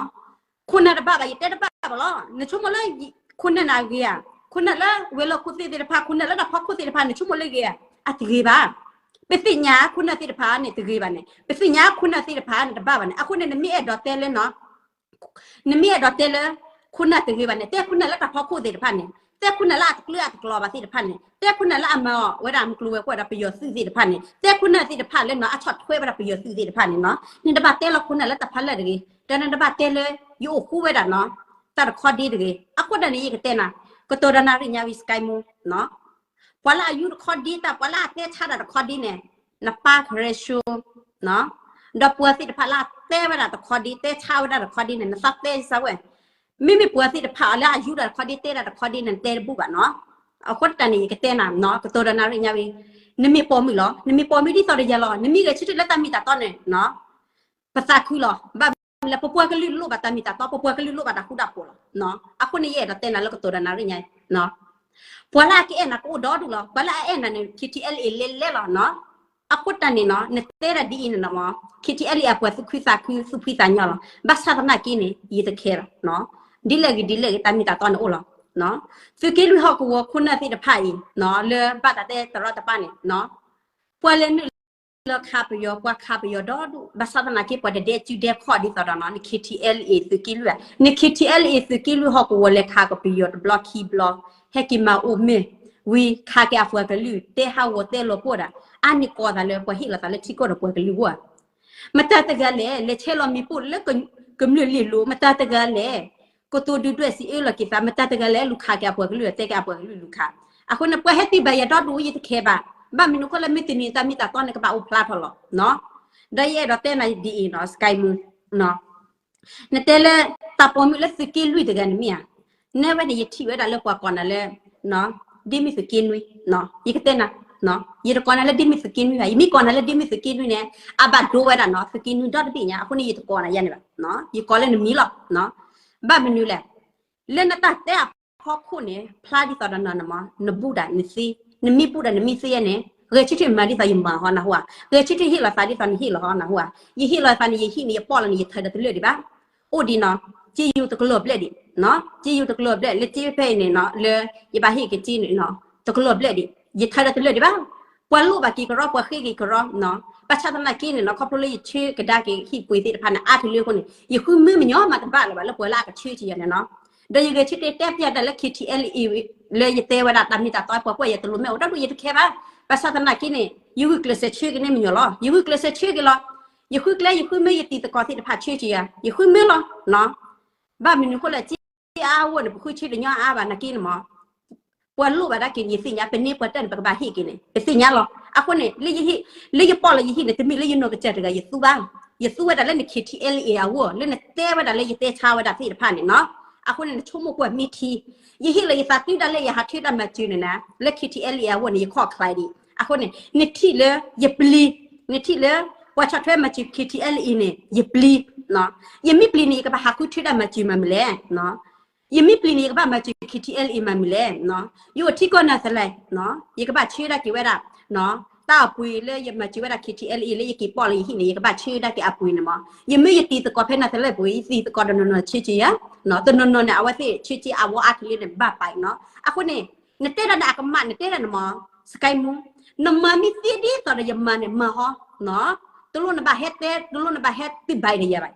ခိၣ်နၢ်တဘၣ်ဘၣ် ယတဲတဘၣ်ဘၣ်လီၤ. နဆိကမိၣ်လၢ ခိၣ်နၢ်န့ၣ်အဂ့ၤဧါ, ခိၣ်နၢ်လၢဝဲၤလီၢ်ခိၣ်သ့ၣ်သ့ၣ်တဖၣ် ခိၣ်နၢ်လၢတၢ်ဖီခိၣ်သ့ၣ်တဖၣ် နဆိကမိၣ်လၢဂ့ၤဧါ, အတဂ့ၤဘၣ်. ပသ့ၣ်ညါခိၣ်နၢ်သ့ၣ်တဖၣ်န့ၣ်တဂ့ၤဘၣ်န့ၣ်, ပသ့ၣ်ညါခိၣ်နၢ်သ့ၣ်တဖၣ်န့ၣ်တဘၣ်ဘၣ်န့ၣ်, အဃိန့ၣ် နမ့ၢ်အဲၣ်ဒိးတဲလၢ နမ့ၢ်အဲၣ်ဒိးတဲလၢ ခိၣ်နၢ်တဂ့ၤဘၣ်န့ၣ် တဲခိၣ်နၢ်လၢတၢ်ဖီခိၣ်သ့ၣ်တဖၣ်န့ၣ်, တဲခိၣ်နၢ်လၢအတကျၢၤအတကျိၤဘၣ်သ့ၣ်တဖၣ်န့ၣ်, တဲခိၣ်နၢ်လၢအမၤအီၤဝဲဒၣ်မုၢ်ကျိၤဝဲၤကွာ်ဒီးပယီၤသုးသ့ၣ်တဖၣ်န့ၣ်, တဲခိၣ်နၢ်သ့ၣ်တဖၣ်လၢနီၤ အဆီၣ်ထွဲဝဲဒၣ်ပယီၤသုးသ့ၣ်တဖၣ်န့ၣ်နီၤ, နတဘၣ်တဲလီၤခိၣ်နၢ်လၢတၢ်ဖးလၢ်တဂ့ၤ, ဒီးနတဘၣ်တဲလၢ ယအိၣ်ဃူဝဲဒၣ်နီၤ တၢ်တခီဒ့တဂ့ၤ. အဃိဒၣ်န့ၣ် ယကတဲနၤ, ကတိၤဒီးနၤရ့ၣ်ညါဝံၤ စကဲမူ ပှၤလၢအယူတခီဒ့တၢ် ပှၤလၢအတဲဆါတၢ်တခီဒ့န့ၣ် နပၢ်ကရဲၡိ ဒီးပှၤသ့ၣ်တဖၣ်လၢအတဲဝဲဒၣ်တခီဒ့ တဲဆါဝဲဒၣ်တခီဒ့န့ၣ် နသးတဲစၢ်ဝဲ, မ့မ့ၢ်ပှၤသ့ၣ်တဖၣ်အီၤလၢအယူဒၣ်တခီဒ့ တဲဒၣ်တခီဒ့န့ၣ် နတဲတဘူၣ်ဘၣ်နီၤ. အဃိတၢ်န့ၣ် ယကတဲနၤနီၤ ကတိၤဒီးနၤရ့ၣ်ညါဝံၤ, နမ့ၢ်ပိာ်မုၣ်လီၤ နမ့ၢ်ပိာ်မုၣ်ဒ်သိးဒီးယၤလီၤ နမ့ၢ်ဂဲၤဆၢထၢၣ်လၢတၢ်မ့ၢ်တၢ်တီန့ၣ် ပသးခုလီၤ. ဘၣ်မနုၤလဲၣ် ပပှၤကလုာ်လိၣ်ဘၣ်တၢ်မ့ၢ်တၢ်တီ ပပှၤကလုာ်လိၣ်ဘၣ်တၢ်ဃူတၢ်ဖိးလီၤ. အဃိန့ၣ် ယအဲၣ်ဒိးတဲနၤလၢကတိၤဒီးနၤရ့ၣ်ညါ ပှၤလၢအကအဲၣ်နၤကအိၣ်ဒီဒူၣ်လီၤ. ပှၤလၢအအဲၣ်နၤန့ၣ် K T L A လဲၤလဲၤလီၤ. အဃိတၢ်န့ၣ်နီၤ နတဲဒၣ်ဒ်အံၤန့ၣ်နီၤ K T L A အပှၤသူၣ်ခုသးခု သူၣ်ဖှံသးညီလီၤ. ဘၣ်ဆၣ်သနာ်က့န့ၣ် ယတခဲလီၤ. ဒ်လဲၣ်ဂ့ၤဒ်လဲၣ်ဂ့ၤ တၢ်မ့ၢ်တၢ်တီန့ၣ်အိၣ်လီၤ. သုးက့လွံၢ်ဟီၣ်ကဝီၤခိၣ်နၢ်သ့ၣ်တဖၣ်အံၤ လၢဘၣ်တၢ်တဲတရီတပါန့ၣ် ပှၤလဲၤနုာ်လီၤခးပယီၤ ပှၤခးပယီၤဒီဒူၣ် ဘၣ်ဆၣ်သနာ်က့ပှၤတဒဲစုဒဲခီၣ်ဒ်သိးဒီးနီၤ န K T L A သုးက့လွံၢ်ဧါ, န K T L A သုးက့လွံၢ်ဟီၣ်ကဝီၤလဲၤခးကပယီၤတဘျီခံဘျီ ဟဲက့ၤမၤအိၣ်မ့ၢ်ဝံၤ ခးက့ၤအပှၤကလုာ် တဲဟးဂီၤသးလၢပှၤဟ့ၣ်လီၤသးလၢထံကီၢ်ဒီးပှၤကလုာ်အဂီၢ်ဧါ. မတၤတဂၤလဲၣ် လဲၤဆဲးလီၤမ့ၣ်ပိၢ်လၢကမျၢၢ်လ့ၣ်လိၤ မတၤတဂၤလဲၣ် ကတိၤဒုၣ်ဒွဲၣ်စံးအၢလီၤက့ၤသး မတၤတဂၤလဲၣ် လူၤခးက့ၤအပှၤကလုာ် တဲက့ၤအပှၤကလုာ်လူၤခး. အဃိန့ၣ် ပှၤဟဲသံဘၣ်ယၤဒီဒူၣ် ယတခဲဘၣ်. ဘၣ်မနုၤအဃိလဲၣ် မ့ၢ်တနံၤတၢ်မ့ၢ်တၢ်တီန့ၣ် ကဘၣ်အိၣ်ဖျါထီၣ်လီၤ. ဒီးယအဲၣ်ဒိးတဲနၤဒ်အံၤနီၤ စကဲမူ နတဲလၢ တၢ်ပိာ်မုၣ်လၢသုးက့လွံၢ်တဂၤန့ၣ်မ့ၢ်ဧါ, နဲဝဲန့ၣ် ယထံၣ်ဝဲဒၣ်လၢပှၤကိးနၤလၢ ဒ့မုၢ်သုးက့နွံ, ယကတဲနၤ, ယတကိးနၤလၢဒ့မုၢ်သုးက့နွံဘၣ်, ယမ့ၢ်ကိးနၤလၢဒ့မုၢ်သုးက့နွံန့ၣ် အဘၣ်ဒိဝဲဒၣ်နီၤ သုးက့နွံဒီတဘ့ၣ်ညါ, အဃိန့ၣ် ယတကိးနၤယၤန့ၣ်ဘၣ်, ယကိးလၢနမံၤလီၤ. ဘၣ်မနုၤလဲၣ်, လၢနတၢ်တဲအဖီခိၣ်န့ၣ် ဖျါဒ်သိးဒီးနၤန့ၣ်မ့ၢ် နဘူးဒၣ်နသ့, နမ့ၢ်ဘူးဒၣ်နမ့ၢ်သ့န့ၣ် ဂဲၤဆၢထၢၣ်မၤဒ်သိးယမၤဟီနၢ်ဟူဧါ, ဂဲၤဆၢထၢၣ်ဟ့ၣ်လီၤသးဒ်သိးနဟ့ၣ်လီၤဟီနၢ်ဟူဧါ, ယဟ့ၣ်လီၤသးန့ၣ် ယဟံၣ်န့ၣ် ယပီၣ်လီၤန့ၣ် ယထၢဒီးတလၢာ်ဒံးဘၣ်. အိၣ်ဒံးနီၤ, စ့ယိၤတကလီၢ်ဘျဲၣ်ဒံး, စ့ယိၤတကလီၢ်ဘျဲၣ် လၢစ့ဖဲအံၤန့ၣ်နီၤ လၢယဘၣ်ဟ့ၣ်က့ၤစ့န့ၣ်နီၤ တကလီၢ်ဘျဲၣ်ဒံး, ယထၢဒီးတလၢာ်ဒံးဘၣ်. ပှၤလိၣ်ဘၣ်က့ၤကရီ ပှၤဃ့က့ၤကရီနီၤ, ဘၣ်ဆၣ်သနာ်က့န့ၣ်နီၤ ခီဖျိလၢယဆၢကဒါက့ၤဟံၣ်ပှ့ၤသ့ၣ်တဖၣ်န့ၣ် အါတလၢအဃိန့ၣ် ယဃုမၢမညီမးတဘၣ်လၢၤဘၣ်လၢပှၤလၢအကဆၢက့ၤယၤန့ၣ်နီၤ. ဒီးယဂဲၤဆၢထၢၣ်တဲပျဲဒၣ်လၢ K T L A လၢယတဲဝဲဒၣ်တၢ်မ့ၢ်တၢ်တီ ပှၤကွၢ်ယၤတလိၤမ့ၢ်အိၣ်ဒီဒူၣ် ယတခဲဘၣ်. ဘၣ်ဆၣ်သနာ်က့န့ၣ် ယဂုာ်ကျဲးစၢးဆၢက့ၤန့ၢ်မညီလီၤ. ယဂုာ်ကျဲးစၢးဆၢက့ၤလီၤ. ယဃုကျဲ ယဃုမၢ ယတံၤသကိးသ့ၣ်တဖၣ်ဆၢက့ၤယၤ ယဃုမၢလီၤ. ဘၣ်မနုၤအဃိလဲၣ် စ့အါအါဂီၢ်န့ၣ် ပဃုဆၢတညီအါအါဘၣ်နာ်က့န့ၣ်မ့ၢ် ပှၤလိၣ်ဘၣ်ဒၣ်က့ၤန့ၣ် ယသ့ၣ်ညါ, ပန့ၢ်ပှၤတၢ်န့ၣ် ပကဘၣ်ဟ့ၣ်က့ၤန့ၣ် ပသ့ၣ်ညါလီၤ. အဃိန့ၣ် လၢယဟ့ၣ်, လၢယပီၣ်လီၤယဟံၣ်န့ၣ် တမ့ၢ်လၢယနီၢ်ကစၢ်တဂၤယသူဘၣ်, ယသူဝဲဒၣ်လၢန K T L A အဂီၢ် လၢနတဲဝဲဒၣ်လၢယတဲဆါဝဲဒၣ်သ့ၣ်တဖၣ်န့ၣ်နီၤ. အဃိန့ၣ် နဆိကမိၣ်ကွၢ်မ့ၢ်ထံ, ယဟ့ၣ်လီၤယသးသုဒၣ်လဲာ် ယဟးထၢတၢ်မၤစၢၤန့ၣ်နၤ လၢ K T L A အဂီၢ်န့ၣ် ယခီၣ်ချါဒံး. အဃိန့ၣ် နထံၣ်လၢယပျံၤ, နထံၣ်လၢ ပှၤဆီၣ်ထွဲမၤစၢၤ K T L A န့ၣ် ယပျံၤ, ယမ့ၢ်ပျံၤန့ၣ် ယကဘၣ်ဟးဃုထၢတၢ်မၤစၢၤမၤမနုၤလဲၣ်. ယမ့ၢ်ပျံၤန့ၣ် ယကဘၣ်မၤစၢၤ K T L A မၤမနုၤလဲၣ်. ယအိၣ်ထံကီၢ် Netherlands, ယကဘၣ်ဆၢဒၣ်က့ၤဝဲဒၣ် တၢ်အပှ့ၤလၢယမၤစၢၤဝဲဒၣ် K T L A လၢယက့ၤပီၣ်လီၤယဟံၣ်န့ၣ် ယကဘၣ်ဆၢဒၣ်က့ၤအပှ့ၤန့ၣ်မ့ၢ်. ယမ့ၢ်ယတံၤသကိးဖဲ Netherlands ပူၤ ယတံၤသကိးတနီၤနီၤဆၢက့ၤယၤ, တနီၤနီၤန့ၣ် အဝဲသ့ၣ်ဆၢက့ၤအဝီအါကလံန့ၣ် ဘၣ်ပာ်နီၤ. အဃိန့ၣ် နတဲဒၣ်န့ၣ်အကမၣ် နတဲဒၣ်န့ၣ်မ့ၢ် စကဲမူ, နမၤမ့ၢ်သ့ဒ်သိးဒီးယမၤန့ၣ် မၤဟီ, တလိၣ်နဘၣ်ဟဲတဲ တလိၣ်နဘၣ်ဟဲတုၤဘၣ်ဒီးယၤဘၣ်.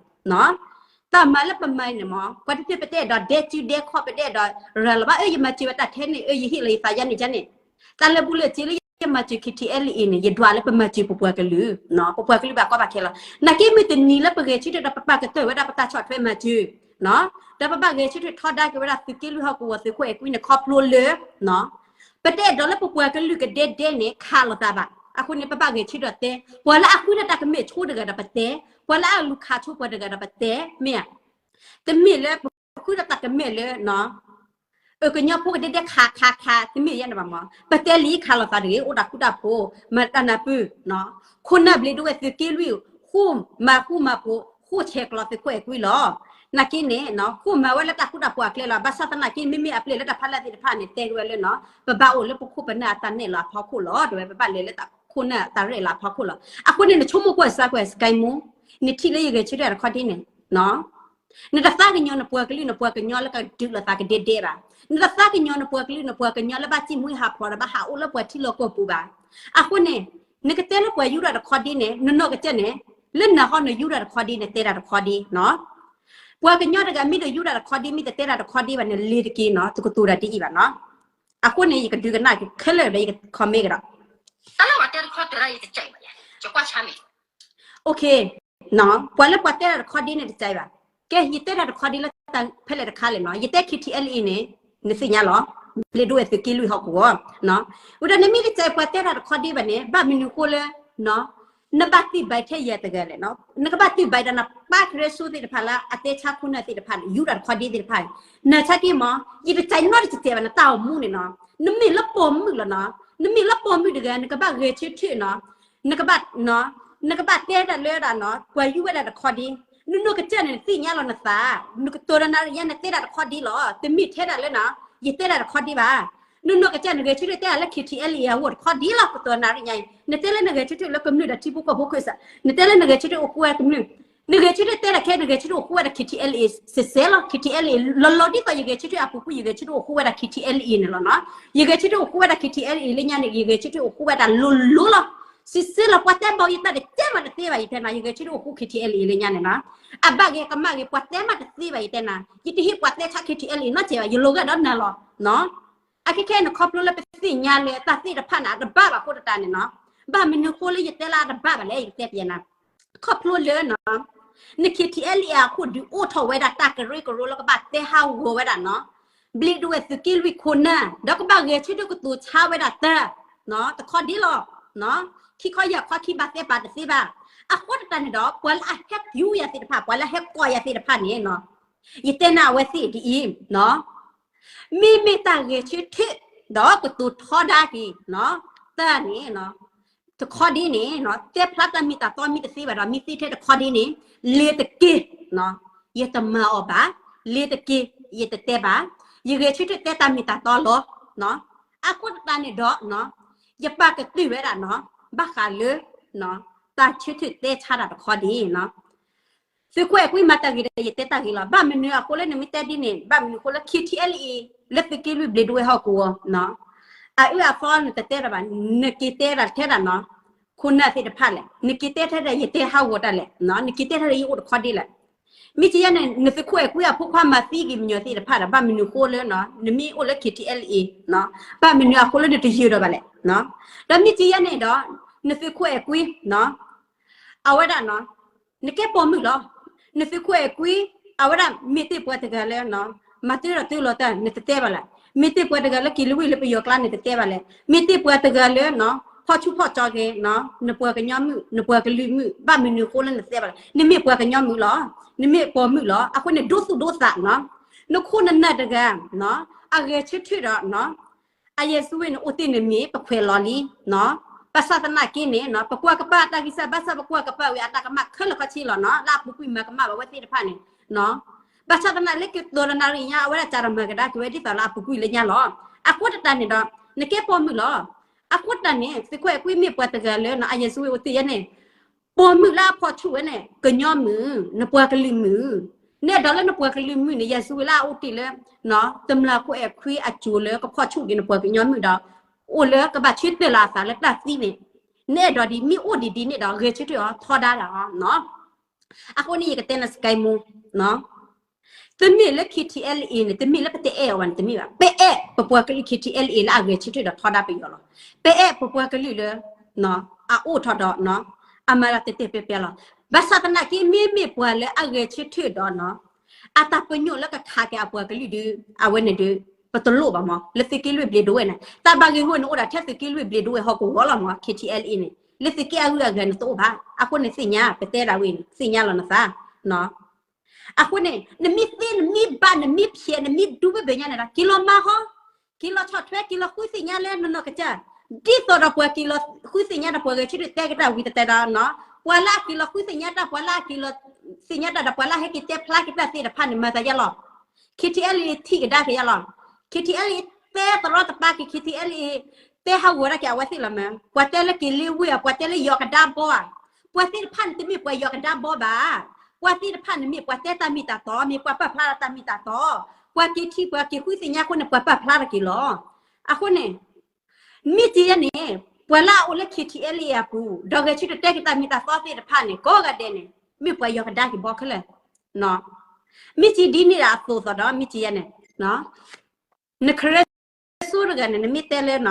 တၢ်မၤလၢပမၤန့ၣ်မ့ၢ် ပှၤတဖုပတဲဒီးဒဲစုဒဲခီၣ် ပတဲဒီးရၤလီၤဘၣ် အၢ ယမၤစၢၤဝဲတၢ်ထဲန့ၣ် အၢ ယဟ့ၣ်လီၤယသးယါန့ၣ်ယါန့ၣ်, တၢ်လၢဘူၣ်လၢစ့လၢယမၤစၢၤ KTLA န့ၣ် ယဒွးလၢပမၤစၢၤပပှၤကလုာ်, ပပှၤကလုာ်ဘၣ်ကီဘၣ်ခဲလီၤ. နာ်က့မ့ၢ်တနံၤလၢပဂဲၤဆၢထၢၣ်ဒီးပပာ်ကတၢၢ်ဝဲဒၣ်ပတၢ်ဆီၣ်ထွဲမၤစၢၤ ဒီးပဘၣ်ဂဲၤဆၢထၢၣ်ထီဒါက့ၤဝဲဒၣ်သုးက့လွံၢ်ဟီၣ်ကဝီၤသုးခိၣ်အဲၤကွံန့ၣ် ခီဖျိလၢ ပတအဲၣ်ဒိးလၢပပှၤကလုာ်ကဒဲဒဲန့ၣ် ခးလိာ်သးဘၣ်. အဃိန့ၣ် ပဘၣ်ဂဲၤဆၢထၢၣ်တဲ, ပှၤလၢအဃုဒၣ်တၢ်ကမၣ်ဆိတဂၤဒီးပတဲ, ပှၤလၢအလူၤခးဆိပှၤတဂၤဒီးပတဲ, မ့ၢ်ဧါ. တမ့ၢ်လၢပဃုဒၣ်တၢ်ကမၣ်လၢ အကညီဖိကဒဲဒဲခးခးခး တမ့ၢ်ယဲန့ၣ်ဘၣ်မး, ပတဲလံခးလိာ်သးတဂ့ၤ အိၣ်တၢ်ဃူတၢ်ဖိး မၤတၢ်နၢ်ပၢၢ်, ခိၣ်နၢ်ဘျ့ဒိဝဲၢ်သုးက့လွံၢ် ဃိၣ်မၤဃူမၤဖိး ဃိၣ်ဆဲးကျိးသုးခိၣ်အဲၤကွံလီၤ. နာ်က့န့ၣ် ဃိၣ်မၤဝဲလၢတၢ်ဃူတၢ်ဖိးအကျဲလီၤ. ဘၣ်ဆၣ်သနာ်က့ မ့မ့ၢ်အပျဲၢ်လၢတၢ်ဖးလၢ်သ့ၣ်တဖၣ်န့ၣ် တဲက့ၤဝဲလၢ ပဘၣ်အိၣ်လၢပခိၣ်ပနၢ်အတၢ်နဲၣ်လီၤအဖီခိၣ်လီၤ တဲဝဲ ပဘၣ်လဲၤလၢတၢ်ခိၣ်နၢ်တၢ်ရဲၣ်လီၤအဖီခိၣ်လီၤ. အဃိန့ၣ် နဆိကမိၣ်ကွၢ်စါကွၢ် စကဲမူ နထံၣ်လၢယဂဲၤဆၢထၢၣ်တခီဒ်န့ၣ် နတသးကညီၤနပှၤကလုာ်နပှၤကညီလၢကဒုးလိာ်သးကဒဲဒဲဘၣ်. နတသးကညီၤနပှၤကလုာ်နပှၤကညီလၢဘၣ်စံၣ်မှံဟးဖျိးဒီးဘၣ်ဟးအိၣ်လၢပှၤထံလီၢ်ကီၢ်ပူၤဘၣ်. အဃိန့ၣ် နကတဲလၢပှၤယူဒၤတခီဒ်န့ၣ် နနီၢ်ကစၢ်န့ၣ် လၢနၤဟီနယူဒၤတခီဒ်န့ၣ် တဲဒၣ်တခီဒ်နီၤ. ပှၤကညီတဂၤမ့ၢ်တယူဒၤတခီဒ် မ့ၢ်တတဲဒၣ်တခီဒ်ဘၣ်န့ၣ် လဲၤတက့ၤနီၤ တကတိၤတၢ်ဒ်အံၤဘၣ်နီၤ. အဃိန့ၣ် ယကဒုးကနၣ်ခဲလၢာ်ဒီး ယက comment ကဒီး တၢ်လၢပှၤတဲတခီတဲဒၣ်ယတကဲးဘၣ်, ယကွၢ်ဆါန့ၣ် OK ပှၤလၢပှၤတဲတၢ်တခီဒ်န့ၣ်တကဲးဘၣ်. ကဲ ယတဲတၢ်တခီဒ်လၢတၢ်ဖဲလဲၣ်တခါလဲၣ်နီၤ. ယတဲ KTLA န့ၣ် နသ့ၣ်ညါလီၤ. ဘျ့ဒိဝဲၢ်သုးက့လွံၢ်ဟီၣ်ကဝီၤ ဝံၤဒီးနမ့ၢ်ကစၢ်ပှၤတဲတၢ်တခီဒ်ဘၣ်န့ၣ် ဘၣ်မနုၤဃိလၢ နဘၣ်သ့ၣ်ဘၣ်ထဲယၤတဂၤလဲၣ်နီၤ. နကဘၣ်သ့ၣ်ဘၣ်ဒီးနပၢ်ကရၢစိသ့ၣ်တဖၣ်လၢအတဲဆါခိၣ်နၢ်သ့ၣ်တဖၣ်န့ၣ် ယူဒၤတခီဒ်သ့ၣ်တဖၣ်န့ၣ် နဆါက့မး ယတစဲးနီတစဲးဘၣ် နတၢ်အိၣ်မူန့ၣ်နီၤ. နမ့ၢ်လၢပိာ်မုၣ်လီၤနီၤ. နမ့ၢ်လၢပိာ်မုၣ်တဂၤ နကဘၣ်ဂဲၤဆၢထၢၣ်နီၤ. နကဘၣ် နကဘၣ်တဲတၢ်လၢဒၣ်နီၤ ပှၤယူဝဲဒၣ်တခီဒ် နနီၢ်ကစၢ်န့ၣ် နသ့ၣ်ညါလီၤနသး နကတိၤဒီးနၤရံၣ်ညါ နတဲဒၣ်တခီဒ်လီၤ. တမ့ၢ်ထဲဒၣ်လၢနီၤ ယတဲဒၣ်တခီဒ်ဘၣ်. နနီၢ်ကစၢ်နဂဲၤဆၢထၢၣ်တဲဒၣ်လၢ KTLA အဂီၢ်တခီဒ်လီၤ ကတိၤနၤရံၣ်ညါအံၤ နတဲလၢနဂဲၤဆၢထၢၣ်လၢကမျၢၢ်ဒီးထံဖိကီၢ်ဖိခၢၣ်စး နတဲလၢနဂဲၤဆၢထၢၣ်အိၣ်ဃူဝဲကမျၢၢ် နဂဲၤဆၢထၢၣ်တဲဒၣ်ခဲ နဂဲၤဆၢထၢၣ်အိၣ်ဃူဝဲဒၣ် KTLA စဲးစဲးလီၤ. KTLA လီၤလီၤဒ်သိးယဂဲၤဆၢထၢၣ်အပူၤကွံာ် ယဂဲၤဆၢထၢၣ်အိၣ်ဃူဝဲဒၣ် KTLA န့ၣ်လီၤနီၤ. ယဂဲၤဆၢထၢၣ်အိၣ်ဃူဝဲဒၣ် KTLA လၢညါန့ၣ် ယဂဲၤဆၢထၢၣ်အိၣ်ဃူဝဲဒၣ်လိၤလိၤလီၤ. စံးဆၢလီၤ ပှၤတဲဘၣ်ယတၢ်တကဲဘၣ်တသ့ဘၣ် ယတဲနၤ ယဂဲၤဆၢထၢၣ်အိၣ်ဃူ KTLA လၢညါန့ၣ်နီၤ. အဘၣ်ဂ့ၤကမၣ်ဂ့ၤ ပှၤတဲမးတသ့ဘၣ် ယတဲနၤ ယတဟ့ၣ်ပှၤတဲဆါ KTLA နီတစဲးဘၣ် ယလိာ်ဂာ်ဒီးနၤလီၤနီၤ. အခဲခဲန့ၣ် ခီဖျိလၢပသ့ၣ်ညါလၢတၢ်သ့ၣ်တဖၣ်န့ၣ် အတဘၣ်ဘၣ်အဃိသတးန့ၣ်နီၤ. ဘၣ်မနုၤဃိလၢယတဲလၢအတဘၣ်ဘၣ်လဲၣ် ယကတဲပျဲနၤ ခီဖျိလၢနီၤ န KTLA အခိၣ်ဒုးအိၣ်ထီၣ်ဝဲဒၣ်တၢ်ကရၢကရိလၢကဘၣ်တဲဟးဂီၤဝဲဒၣ်နီၤ ဘျ့ဒိဝဲၢ်သုးက့လွံၢ်ခိၣ်နၢ် ဒီးကဘၣ်ဂဲၤဆၢထၢၣ်ကတိၤဆါဝဲဒၣ်တၢ် တခီဒ်လီၤ. ခံခီယၢ်ခီခံဘၣ်သဲပာ်တသ့ဘၣ်. အဃိသတးန့ၣ်ဒီး ပှၤလၢအဟဲကၠူယၤသ့ၣ်တဖၣ် ပှၤလၢအဟဲကိးယၤသ့ၣ်တဖၣ်န့ၣ် ယတဲနၤအဝဲသ့ၣ်ဒ်အံၤ မ့မ့ၢ်တၢ်ဂဲၤဆၢထၢၣ် ဒီးကတိၤထီဒါက့ၤ တၢ်န့ၣ် တခီဒ်န့ၣ် တဲဖျါတၢ်မ့ၢ်တၢ်တီမ့ၢ်တသ့ဘၣ်ဒီး မ့ၢ်သ့ထဲတခီဒ်န့ၣ် လဲၤတက့ၢ် ယတမၤအီၤဘၣ်, လဲၤတက့ၢ် ယတတဲဘၣ်, ယဂဲၤဆၢထၢၣ်တဲတၢ်မ့ၢ်တၢ်တီလီၤ. အဃိသတးန့ၣ်ဒီး ယပာ်ကတုာ်ဝဲဒၣ် ဘၣ်ဃးလၢ တၢ်ဆၢထၢၣ်တဲဆါတၢ်တခီဒ် သုးခိၣ်အဲၤကွံမၤတၢ်ဂ့ၤဒီး ယတဲတၢ်ဂ့ၤလီၤ. ဘၣ်မနုၤအဃိလၢနမ့ၢ်တဲဒ်န့ၣ် ဘၣ်မနုၤအဃိလၢ KTLA လၢသုးက့လွံၢ်ဘျ့ဒိဝဲၢ်ဟီၣ်ကဝီၤ အအၢအသီနတတဲတၢ်ဘၣ်, နက့ၤတဲတၢ်ထဲဒၣ်နီၤ ခိၣ်နၢ်သ့ၣ်တဖၣ်လဲၣ်, နက့ၤတဲထဲဒၣ်ယတဲဟးဂီၤတၢ်လဲၣ်, နက့ၤတဲထဲဒၣ်ယအိၣ်တခီဒ်လဲၣ်. မ့ၢ်ကယဲၢ်န့ၣ် နသုးခိၣ်အဲၤကွံအဖိခွါမၤသံက့ၤမညီၤသ့ၣ်တဖၣ်ဒီး ဘၣ်မနုၤဃိလၢ နမ့ၢ်အိၣ်လၢ KTLA ဘၣ်မနုၤအဃိလၢနတယၢၤဒီးဘၣ်လဲၣ်. ဒီးမ့ၢ်ကယဲၢ်န့ၣ်ဒီး နသုးခိၣ်အဲၤကွံ အဝဲဒၣ် နကဲပိာ်မုၣ်လီၤ. နသုးခိၣ်အဲၤကွံ အဝဲဒၣ်မ့ၢ်တ့ၢ်ပှၤတဂၤလၢ မၤတ့ၢ်ဒီးတ့ၢ်လီၤတၢ် နတတဲဘၣ်လဲၣ်. မ့ၢ်တ့ၢ်ပှၤတဂၤလၢက့ၤလဝံၣ်လၢပယီၤကျါ နတတဲဘၣ်လဲၣ်. မ့ၢ်တ့ၢ်ပှၤတဂၤလၢ ဖီၣ်ဆူၣ်ဖီၣ်ကၠီက့ၤ နပှၤကညီမုၣ် နပှၤကလုာ်မုၣ် ဘၣ်မနုၤအဃိလၢနတဲဘၣ်လဲၣ်. နမ့ၢ်ပှၤကညီမုၣ်လီၤ. နမ့ၢ်ပိာ်မုၣ်လီၤ. အဃိန့ၣ် ဒိသူၣ်ဒိသးနီၤ နခိၣ်နနၢ်တဂၤ အဂဲၤဆၢထၢၣ်ဒီး အယဲၢ်စုဝ့ၣ်န့ၣ် အိၣ်တ့ၢ်န့ၣ်မ့ၢ်ပခွဲးလီၤလံ. ဘၣ်ဆၣ်သနာ်က့န့ၣ် ပကွၢ်ကပၤတၢ်ဂံၢ်စၢ်ဘါစၢ် ပကွၢ်ကပၤဝံၤအတၢ်ကမၣ်ခဲလၢာ်ခဲဆ့လီၤနီၤ လၢအပူၤကွံာ်မၤကမၣ်ဘၣ်ဝဲသ့ၣ်တဖၣ်န့ၣ် ဘၣ်ဆၣ်သနာ်က့လၢကတိၤတနၣ်ရံၣ်ညါ အဝဲဒၣ်စးထီၣ်မၤကဒါက့ၤဝဲဒ်သိးလၢအပူၤကွံာ်လၢညါလီၤ. အဃိသတးန့ၣ်ဒီး နကဲပိာ်မုၣ်လီၤ. အဃိသတးန့ၣ် သုးခိၣ်အဲၤကွံမ့ၢ်ပှၤတဂၤလၢ အယဲၢ်စုဝ့ၣ်အိၣ်တ့ၢ်ယဲန့ၣ် ပိာ်မုၣ်လၢအဖီၣ်ဆူၣ်ဝဲန့ၣ် ကညီမုၣ် နပှၤကလုာ်မုၣ် နအဲၣ်ဒိးလၢနပှၤကလုာ်မုၣ်န့ၣ် ယဲၢ်စုဝ့ၣ်လၢအအိၣ်တ့ၢ်လၢ တမျၢ်ခိၣ်အဲၤခွံအစိၤလၢကဖီၣ်ဆူၣ်က့ၤနပှၤကညီမုၣ်ဒီး အိၣ်လၢကဘၣ်ဆၢတဲာ်လီၤအသးလၢတၢ်သံန့ၣ် နအဲၣ်ဒိးဒ်မ့ၢ်အိၣ်ဒံးဒ်န့ၣ်ဒီး ဂဲၤဆၢထၢၣ်အီၤထီဒါတၢ်အီၤနီၤ. အဃိန့ၣ် ယကတဲနၤစကဲမူ, တမ့ၢ်လၢ K T L A န့ၣ် တမ့ၢ်လၢပတအဲၣ်အီၤဘၣ်န့ၣ် တမ့ၢ်ဘၣ်. ပအဲၣ်ပပှၤကလုာ် K T L A လၢအဂဲၤဆၢထၢၣ်ဒီးထီဒါပယီၤလီၤ. ပအဲၣ်ပပှၤကလုာ်လၢ အအိၣ်ထီၣ်ဒီး အမၤတၢ်တဲာ်တဲာ်ဖျဲးဖျဲးလီၤ. ဘၣ်ဆၣ်သနာ်က့ မ့မ့ၢ်ပှၤလၢအဂဲၤဆၢထၢၣ်ဒီး အတၢ်ပညိၣ်လၢကခးက့ၤအပှၤကလုာ်ဒီး အဝဲန့ၣ်ဒီး ပတလိၣ်ဘၣ်မး လၢသုးက့လွံၢ်ဘျ့းဒိဝဲၢ်န့ၣ် တၢ်ဘၣ်ဂ့ၢ်ဂီၢ်န့ၣ်အိၣ်ဒၣ်ထဲသုးက့လွံၢ်ဘျ့းဒိဝဲၢ်ဟီၣ်ကဝီၤလီၤမး K T L A န့ၣ် လၢသုးက့အဂုၤအဂၤန့ၣ်တအိၣ်ဘၣ်. အဃိန့ၣ်သ့ၣ်ညါ ပတဲဒၣ်ဝဲန့ၣ် သ့ၣ်ညါလီၤနသး အဃိန့ၣ် နမ့ၢ်သ့ နမ့ၢ်ဘၣ် နမ့ၢ်ဖျဲး နမ့ၢ်ဒူဘၣ်ဘၣ်ညါန့ၣ်ဒီး က့ၤလီၤမၤဟီ, က့ၤလီၤဆီၣ်ထွဲ က့ၤလီၤဃုသ့ၣ်ညါလၢနနီၢ်ကစၢ်, ဒ်သိးဒီးပှၤက့ၤလီၤဃုသ့ၣ်ညါဒီးပှၤဂဲၤဆၢထၢၣ်တဲကတၢၢ်ဝံၤတတဲဒီး ပှၤလၢအက့ၤလီၤဃုသ့ၣ်ညါတၢ် ပှၤလၢအက့ၤလီၤသ့ၣ်ညါတၢ် ပှၤလၢအဟဲက့ၤတဲဖျါက့ၤတၢ်သ့ၣ်တဖၣ်န့ၣ် မၤသးယါလီၤ. K T L A ထံၣ်ကဒါက့ၤယါလီၤ. K T L A တဲတရီတပါက့ၤ K T L A တဲဟးဂီၤဒၣ်က့ၤအဝဲသ့ၣ်လီၤမး ပှၤတဲလၢက့ၤလ့ဝ့ၢ်ဧါ ပှၤတဲလၢယီၤကဒါဘီဧါ ပှၤသ့ၣ်တဖၣ်န့ၣ် တမ့ၢ်ပှၤယီၤကဒါဘီဘၣ်. ပှၤသ့ၣ်တဖၣ်န့ၣ်မ့ၢ်ပှၤတဲတၢ်မ့ၢ်တၢ်တီ မ့ၢ်ပှၤပာ်ဖျါထီၣ်တၢ်မ့ၢ်တၢ်တီ, ပှၤက့ၤထံၣ်ပှၤက့ၤဃုသ့ၣ်ညါအဃိန့ၣ် ပှၤပာ်ဖျါထီၣ်က့ၤလီၤ. အဃိန့ၣ် မ့ၢ်က့ၤယဲန့ၣ် ပှၤလၢအအိၣ်လၢ K T L A အပူၤ ဒီးဂဲၤဆၢထၢၣ်တဲက့ၤတၢ်မ့ၢ်တၢ်တီသ့ၣ်တဖၣ်န့ၣ် ကိးဂၤဒဲးန့ၣ် မ့ၢ်ပှၤယီၤကဒါက့ၤဘီခဲလၢာ်. မ့ၢ်က့ၤဒ်န့ၣ်ဒၣ်အသိးသိးဒီး မ့ၢ်က့ၤယဲန့ၣ် နခရၢစိတဂၤန့ၣ် နမ့ၢ်တဲလၢ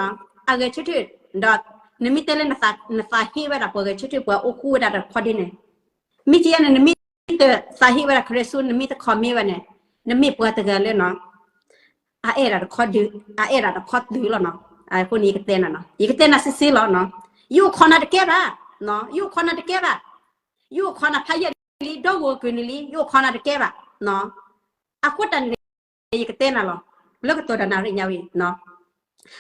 အဂဲၤဆၢထၢၣ်ဒီး နမ့ၢ်တဲလၢ နသးဟ့ဝဲဒၣ်ပှၤဂဲၤဆၢထၢၣ် ပှၤအိၣ်ဃူဝဲဒၣ်တခီဒ်န့ၣ်, မ့ၢ်က့ၤယဲန့ၣ် နမ့ၢ်တသးဟ့ဝဲဒၣ်ခရၢစိ နမ့ၢ်တ comment ဝဲန့ၣ် နမ့ၢ်ပှၤတဂၤလၢ အအဲၣ်ဒၣ်တခီဒုး အအဲၣ်ဒၣ်တခီတုၤလီၤနီၤ. အဃိန့ၣ် ယကတဲနၤနီၤ ယကတဲနၤစ့စ့လီၤနီၤ. ယအိၣ်ခိးနၤတကဲဘၣ်, ယအိၣ်ခိးနၤတကဲဘၣ်, ယအိၣ်ခိးနၤဖးယံာ်လံ ဒီဂီၤကုာ်န့ၣ်လံ ယအိၣ်ခိးနၤတကဲဘၣ်. အဃိတၢ်န့ၣ် ယကတဲနၤလီၤ လၢကတီၢ်ဒီးနၣ်ရံၣ်ညါဝံၤ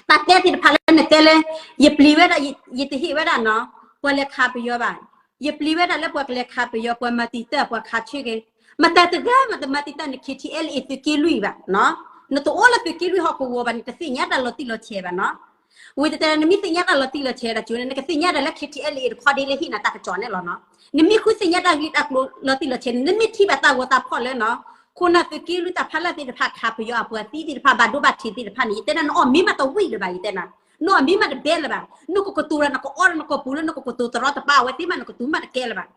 တၢ်တဲသ့ၣ်တဖၣ်လၢနတဲလၢ ယပျံၤဝဲဒၣ် ယတဟ့ၣ်ဝဲဒၣ်နီၤ ပှၤလဲၤခးပယီၤဘၣ်. ယပျံၤဝဲဒၣ်လၢပှၤကလဲၤခးပယီၤ ပှၤမၤတံာ်တာ် ပှၤခးဆၢက့ၤ မတၤတဂၤမးတမၤတံာ်တာ်န့ၣ် K T L A သုးက့လွံၢ်ဘၣ်နီၤ. နတအိၣ်လၢသုးက့လွံၢ်ဟီၣ်ကဝီၤဘၣ် နတသ့ၣ်ညါတၢ်လီၤတံၢ်လီၤဆဲးဘၣ်နီၤ. ဝံၤတတဲ နမ့ၢ်သ့ၣ်ညါတၢ်လီၤတံၢ်လီၤဆဲးဒၣ်ကၠိန့ၣ် နကသ့ၣ်ညါဒၣ်လၢ K T L A တခီဒ်လၢဟ့ၣ်နၤတၢ်ကစီၣ်န့ၣ်လီၤနီၤ. နမ့ၢ်ဃုသ့ၣ်ညါတၢ်ဂ့ၢ်တၢ်ကျိၤလီၤတံၢ်လီၤဆဲးန့ၣ် နမ့ၢ်ထံၣ်ဘၣ်တၢ်ဂီၤတၢ်ဖီၣ်လၢနီၤ ခိၣ်နၢ်သုးက့လွံၢ်တၢ်ဖးလၢသ့ၣ်တဖၣ်ခးပယီၤအပှၤသံသ့ၣ်တဖၣ် ဘၣ်ဒိဘၣ်ထံးသ့ၣ်တဖၣ်န့ၣ် ယတဲနၤ နအီၣ်မ့ၢ်မးတဝံၣ်လၢၤဘၣ် ယတဲနၤ, နအီၣ်မ့ၢ်မးတဘဲလၢၤဘၣ်. နကကတိၤဒီးနကအီဒီးနကီၢ်ပူၤလၢနကကတိၤတရီတပါ အဝဲသ့ၣ်မးနကတိၤမးတကဲလၢၤဘၣ်.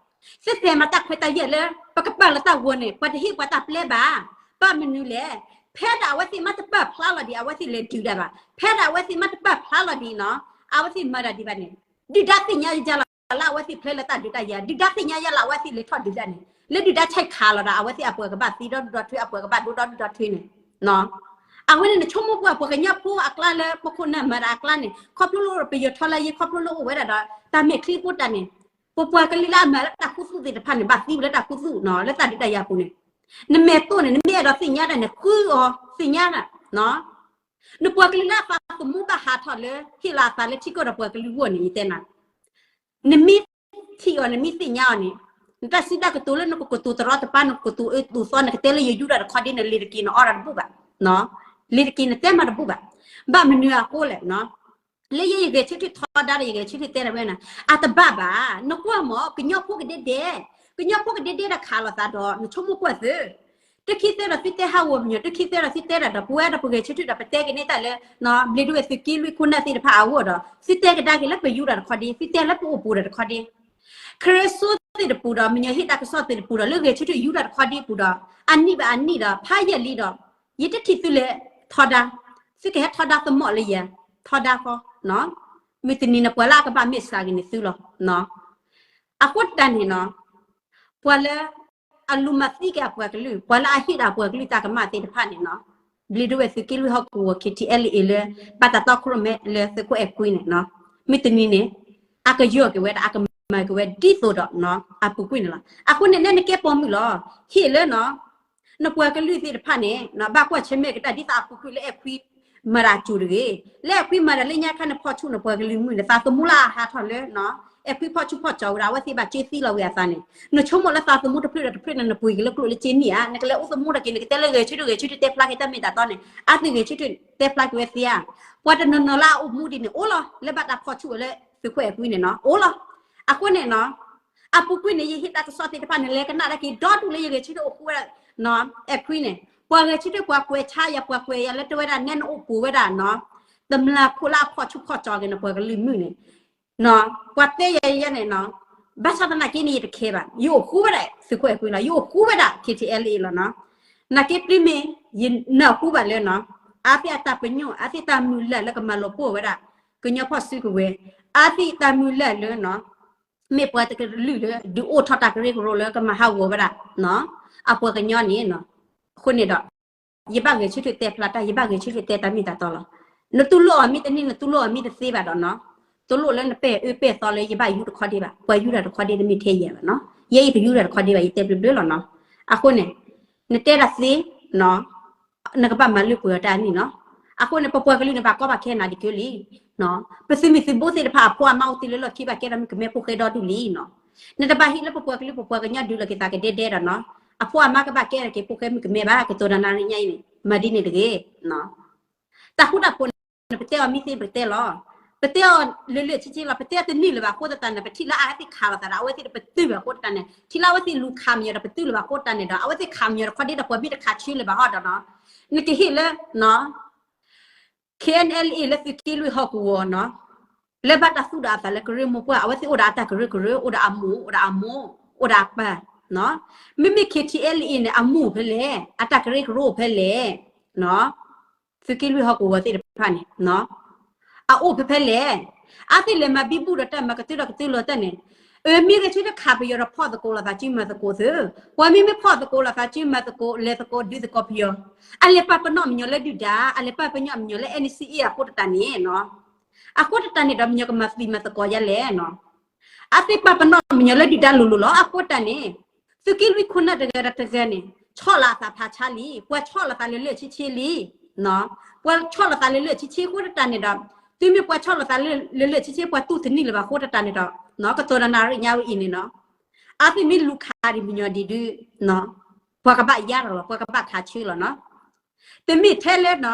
သ့ၣ်သဲးမးတၢ်ခွဲးတၢ်ယာ်လၢ ပကပာ်လီၤတၢ်ဂီၤန့ၣ် ပှၤတဟ့ၣ်ပှၤတၢ်ပျဲဘၣ်. ဘၣ်မနုၤလဲၣ်, ဖဲဒၣ်အဝဲသ့ၣ်မးတပာ်ဖျါလီၤဒံး အဝဲသ့ၣ်လဲၤဒုးဒၣ်ဘၣ်. ဖဲဒၣ်အဝဲသ့ၣ်မးတပာ်ဖျါလီၤဒံးနီၤ အဝဲသ့ၣ်မၤတၢ်ဒံးဘၣ်န့ၣ် ဒုၣ်ဒါသ့ၣ်ညါယါလီၤလၢအဝဲသ့ၣ်ဖျဲလၢတၢ်ဒုးတၢ်ယၤ ဒုၣ်ဒါသ့ၣ်ညါယါလၢအဝဲသ့ၣ်လဲၤထီၣ်ဒုးတၢ်န့ၣ် လၢဒုၣ်ဒါဆဲးခးလီၤဒီး အဝဲသ့ၣ်အပှၤကဘၣ်သံဒီဒူၣ်ဒီထၢ အပှၤကဘၣ်ဒိဒီဒူၣ်ဒီထၢန့ၣ် အဝဲန့ၣ် နဆိကမိၣ်ကွၢ် ပှၤကညီဖိအကျါလၢ ပခိၣ်နၢ်မၤတၢ်အကျါန့ၣ် ခီဖျိလၢပယီၤထီၣ်လၢယံၤ ခီဖျိလၢအိၣ်ဝဲဒၣ်ဒီး တၢ်မဲာ်ချံဖိတၢ်န့ၣ် ပပှၤကလုာ်လၢအမၤလၢတၢ်ခူသူၣ်သ့ၣ်တဖၣ်န့ၣ် ဘၣ်သံဝဲလၢတၢ်ခူသူၣ်နီၤ လၢတၢ်ဒုးတၢ်ယၤအပူၤန့ၣ် နမဲာ်တိၢ်န့ၣ် နမ့ၢ်အဲၣ်ဒိးသ့ၣ်ညါတၢ်န့ၣ် ဃုအီၤသ့ၣ်ညါတၢ် နပှၤကလုာ်လၢအသးသမူဘၣ်ဟးထီၣ်လၢ ဟ့ၣ်လီၤအသးလၢထံကီၢ်ဒီးပှၤကလုာ်အဂီၢ်န့ၣ် ယတဲနၤ နမ့ၢ်ထံၣ်အီၤ နမ့ၢ်သ့ၣ်ညါအီၤန့ၣ် နတၢ်စံးတၢ်ကတိၤလၢနကကတိၤတရီတပါ နကကတိၤအၢတိၤသီ နကတဲလၢယယူၢ်တၢ်တခီဒ်န့ၣ် လံာ်တက့ၤနအီဒၣ်တဘူၣ်ဘၣ်, လံာ်တက့ၤနတဲမးတဘူၣ်ဘၣ်. ဘၣ်မနုၤအဃိလဲၣ် လၢယဲယဂဲၤဆၢထၢၣ်ထီဒါဒီး ယဂဲၤဆၢထၢၣ်တဲဒၣ်ဝဲန့ၣ် အတဘၣ်ဘၣ်. နကွၢ်မး ကညီဖိကဒဲဒဲ, ကညီဖိကဒဲဒဲဒီးခးလိာ်သးဒီး နဆိကမိၣ်ကွၢ်သု တခံသၢဒီးသုတဲဟးဂီၤပညီ, တခံသၢဒီးသုတဲဒၣ်ဒီး ပဝဲဒီးပဂဲၤဆၢထၢၣ်ဒီး ပတဲက့ၤန့ၢ်တၢ်လၢ ဘျ့ဒိဝဲၢ်သုးက့လွံၢ်ခိၣ်နၢ်သ့ၣ်တဖၣ်အဂီၢ်ဒီး သုတဲကဒါက့ၤလၢပယူၢ်တၢ်တခီဒ့, သုတဲလၢပအိၣ်ပူၤတၢ်တခီဒ့, ခရၢစိသ့ၣ်တပူၤဒီး မညီဟ့ၣ်တၢ်ကစီၣ်သ့ၣ်တပူၤဒီး လၢဂဲၤဆၢထၢၣ်ယူၢ်တၢ်တခီဒ့ပူၤဒီး အနံၣ်ဘၣ်အနံၣ်ဒီး ဖးယံာ်လံဒီး ယတထံၣ်သုလဲၤထီဒါ, သုကဟဲထီဒါသမီၣ်လၢယၤ, ထီဒါဃီ, မုၢ်တနံၤန့ၣ် ပှၤလၢအကဘၣ်မ့ၢ်စှၤက့ၤန့ၣ်သုလီၤ. အဃိတၢ်န့ၣ်နီၤ ပှၤလၢ အလူၤမၤသံက့ၤအပှၤကလုာ်, ပှၤလၢအဟ့ၣ်ဒၣ်အပှၤကလုာ်တၢ်ကမၣ်သ့ၣ်တဖၣ်န့ၣ်နီၤ, ဘျ့ဒိဝဲၢ်သုးက့လွံၢ်ဟီၣ်ကဝီၤ K T L A လၢ ဘၣ်တၢ်တီခိၣ်ရိၣ်မဲလၢသုးခိၣ်အဲၣ်ခွံန့ၣ်နီၤ, မုၢ်တနံၤန့ၣ် အကယီၢ်က့ၤဝဲဒၣ် အကမၤက့ၤဝဲဒ်သိးဒီး အပူၤကွံာ်န့ၣ်လီၤ. အဃိန့ၣ် နဲနကဲပိာ်မုၣ်လီၤ. ဟ့ၣ်လၢနီၤ နပှၤကလုာ်သ့ၣ်တဖၣ်န့ၣ် ဘၣ်ကွၢ်ဆၢၣ်မဲာ်ကတၢၢ်ဒ်သိးအပူၤကွံာ်လၢအဲၣ်ခွံ မၤတၢ်စူၤတဂ့ၤ, လၢအဲၣ်ခွံမၤတၢ်လၢညါခါန့ၣ် ဖီၣ်ဆူၣ်နပှၤကလုာ်မုၢ်န့ၣ် သးသမူလၢအဟးထီၣ်လၢ အဲၣ်ခွံဖီၣ်ဆူၣ်ဖီၣ်ကၠီဝဲဒၣ် အဝဲသ့ၣ်ဘၣ်ကၢသံလီၤဝံၤအသးန့ၣ် နဆိကမိၣ်လၢသးသမူတဖျၢၣ်ဒီးတဖျၢၣ်န့ၣ် နပှ့ၤက့ၤလၢကျိၣ်လၢစ့န့ၣ်ဧါ, နကလဲၤအိၣ်သမူထီၣ်က့ၤ နကတဲလၢဂဲၤဆၢထၢၣ်ဂဲၤဆၢထၢၣ်တဲဖျါက့ၤတၢ်မ့ၢ်တၢ်တီန့ၣ် အါသုဂဲၤဆၢထၢၣ်တဲဖျါက့ၤဝဲသ့ဧါ. ပှၤတနီၤနီၤလၢအအိၣ်မူဒ်န့ၣ် အိၣ်လီၤ လၢဘၣ်တၢ်ဖီၣ်ဆူၣ်ဝဲလၢသုးခိၣ်အဲၣ်ခွံန့ၣ်နီၤ အိၣ်လီၤ. အဃိန့ၣ်နီၤ အပူၤကွံာ်န့ၣ် ယဟ့ၣ်တၢ်ကစီၣ်သ့ၣ်တဖၣ်န့ၣ် လဲၤကနၣ်ဒၣ်က့ၤဒီဒူၣ်လၢယဂဲၤဆၢထၢၣ်အိၣ်ဃူဝဲဒၣ် အဲၣ်ခွံန့ၣ် ပှၤဂဲၤဆၢထၢၣ်ပှၤကွဲးဆါယၤ ပှၤကွဲးယၤလၢတဲဝဲဒၣ်နဲနအိၣ်ပူၤဝဲဒၣ်နီၤ တမျၢ်ခိၣ်လၢအဖီၣ်ဆူၣ်ဖီၣ်ကၠီက့ၤနပှၤကလုာ်မုၢ်န့ၣ် ပှၤတဲယၤယဲန့ၣ်နီၤ ဘၣ်ဆၣ်သနာ်က့န့ၣ် ယတခဲဘၣ်, ယအိၣ်ဃူဝဲဒၣ်သုးခိၣ်အဲၣ်ကွံလီၤ, ယအိၣ်ဃူဝဲဒၣ် K T L A လီၤနီၤ. နာ်က့ပျ့ၤမ့ၢ် ယနၢ်ဟူဘၣ်လၢနီၤ, အဝဲသ့ၣ်အတၢ်ပညိၣ် အဝဲသ့ၣ်တၢ်မုၢ်လၢ်လၢကမၤလီၤပှီၢ်ဝဲဒၣ် ကညီဖီၣ်စုကဝဲၤ, အဝဲသ့ၣ်တၢ်မုၢ်လၢ်လၢနီၤ, မ့ၢ်ပှၤတကလုာ်လၢ ဒုးအိၣ်ထီၣ်တၢ်ကရၢကရိလၢကမၤဟးဂီၤဝဲဒၣ် အပှၤကညီန့ၣ်နီၤ. အဃိန့ၣ်ဒီး ယဘၣ်ဂဲၤဆၢထၢၣ်တဲဖျါတၢ်, ယဘၣ်ဂဲၤဆၢထၢၣ်တဲတၢ်မ့ၢ်တၢ်တီလီၤ. နတူၢ်လိာ်အီၤမ့ၢ်တန့ၢ် နတူၢ်လိာ်အီၤမ့ၢ်တသ့ဘၣ်ဒီးနီၤ, တလိၣ်လၢနပဲာ်အၢပဲာ်သီလၢယဘၣ်ယူတခီဒ့ဘၣ်, ပှၤယူတၢ်တခီဒ့တမ့ၢ်ထဲယဲဘၣ်နီၤ, ယဲအံၤတယူတၢ်တခီဒ့ဘၣ်, ယတဲဘျုးဘျုးလီၤနီၤ. အဃိန့ၣ် နတဲဒၣ်သ့နီၤ, နကဘၣ်မၤလၢပှဲၤအီၤတၢ်န့ၣ်နီၤ. အဃိန့ၣ် ပပှၤကလုာ်န့ၣ် ဘၣ်ကီဘၣ်ခဲနၤဒံးကၢလံ, ပသုးမုၢ်သုးဘိသ့ၣ်တဖၣ် အဖိအမါအိၣ်တ့ၢ်လၢလီၢ်ခံ ဘၣ်ကဲထီၣ်မုၣ်ကမဲဖိဃဲဒီဒူၣ်လံနီၤ. နတဘၣ်ဟ့ၣ်လၢပပှၤကလုာ် ပပှၤကညီဒုးလီၤက့ၤသးကဒဲဒဲဒီးနီၤ, အဖိအမါကဘၣ်ကဲထီၣ်က့ၤဖိဃဲမုၣ်ကမဲဘၣ်, ကတိၤဒီးနၤရညါအံၤန့ၣ် မၤဒ်န့ၣ်တဂ့ၤ. တၢ်ဃူတၢ်ဖိးန့ၣ် ပတဲအီၤမ့ၢ်သ့ပတဲလီၤ. ပတဲအီၤလၢလၢာ်ဆ့ဆ့လီၤ, ပတဲအီၤတန့ၢ်လၢၤဘၣ်အဃိသတးန့ၣ် ပထံၣ်လၢအဝဲသ့ၣ်ခးလိာ်သးဒီး အဝဲသ့ၣ်တပတုာ်ဘၣ်အဃိသတးန့ၣ် ထံၣ်လၢအဝဲသ့ၣ်လူၤခးမညီၤဒီးပတုာ်လၢၤဘၣ်အဃိသတးန့ၣ်ဒီး အဝဲသ့ၣ်ခးမညီၤတခီဒ့ဒီး ပှၤမ့ၢ်တခးဆၢလၢၤဘၣ်ဟီဒီးနီၤ, နကဟ့ၣ်လၢ K N L A လၢသုးက့လွံၢ်ဟီၣ်ကဝီၤနီၤ, လၢဘၣ်တၢ်သူၣ်ဒီးအသးလၢကရၢမိၢ်ပှၢ်, အဝဲသ့ၣ်အိၣ်ဒီးအတၢ်ကရၢကရိ, အိၣ်ဒီးအမိၢ်, အိၣ်ဒီးအမိၢ်, အိၣ်ဒီးအပၢ်. မ့မ့ၢ် K T L A န့ၣ် အမိၢ်ဖဲလဲၣ်, အတၢ်ကရၢကရိအိၣ်ဖဲလဲၣ်, သုးက့လွံၢ်ဟီၣ်ကဝီၤသ့ၣ်တဖၣ်န့ၣ် အအိၣ်ဖဲဖဲလဲၣ်. အဝဲသ့ၣ်လဲၤမၤဘံဘူဒီးတၢ်မၤကတၢၢ်ဒီးကတၢၢ်လီၤတၢ်န့ၣ်, အမ့ၢ်ဂဲၤဆၢထၢၣ်ခးပယီၤဒီးဖီၣ်သကိးလိာ်သးစုမၤသကိးသု, ပှၤမ့မ့ၢ်ဖီၣ်သကိးလိာ်သးစုမၤသကိး လဲၤသကိးဒုးသကိးပယီၤ, အလဲၤပာ်ပနီၣ်မညီလၢဒုၣ်ဒါ, အလဲၤပာ်ပနီၣ်မညီလၢ N C A အဃိသတးန့ၣ်နီၤ, အဃိသတးန့ၣ်ဒီး မညီကမၤသံမၤသကိးယါလဲၣ်နီၤ. အဝဲသ့ၣ်ပာ်ပနီၣ်မညီလၢဒုၣ်ဒါလိၤလိၤလီၤ. အဃိသတးန့ၣ် သုးက့လွံၢ်ခိၣ်နၢ်တဂၤဒီးတဂၤန့ၣ် ဆီၣ်လီၤအသးဖးဆါလံ, ပှၤဆီၣ်လီၤသးလၢလၢာ်ဆ့ဆ့လံ, ပှၤဆီၣ်လီၤသးလၢလၢာ်ဆ့ဆ့အဃိသတးန့ၣ်ဒီး သုမ့ၢ်ပှၤဆီၣ်လီၤသးလၢလၢာ်ဆ့ဆ့ ပှၤတူၢ်တန့ၢ်လၢၤဘၣ်အဃိသတးန့ၣ်ဒီး ကတိၤဒီးနၤရညါဝဲအံၤန့ၣ်နီၤ, အဝဲသ့ၣ်မ့ၢ်လူၤခးဒံးမညီဒံးဒုး ပှၤကဘၣ်ယါလီၤလီၤ, ပှၤကဘၣ်ခးဆၢလီၤနီၤ. တမ့ၢ်ထဲလၢနီၤ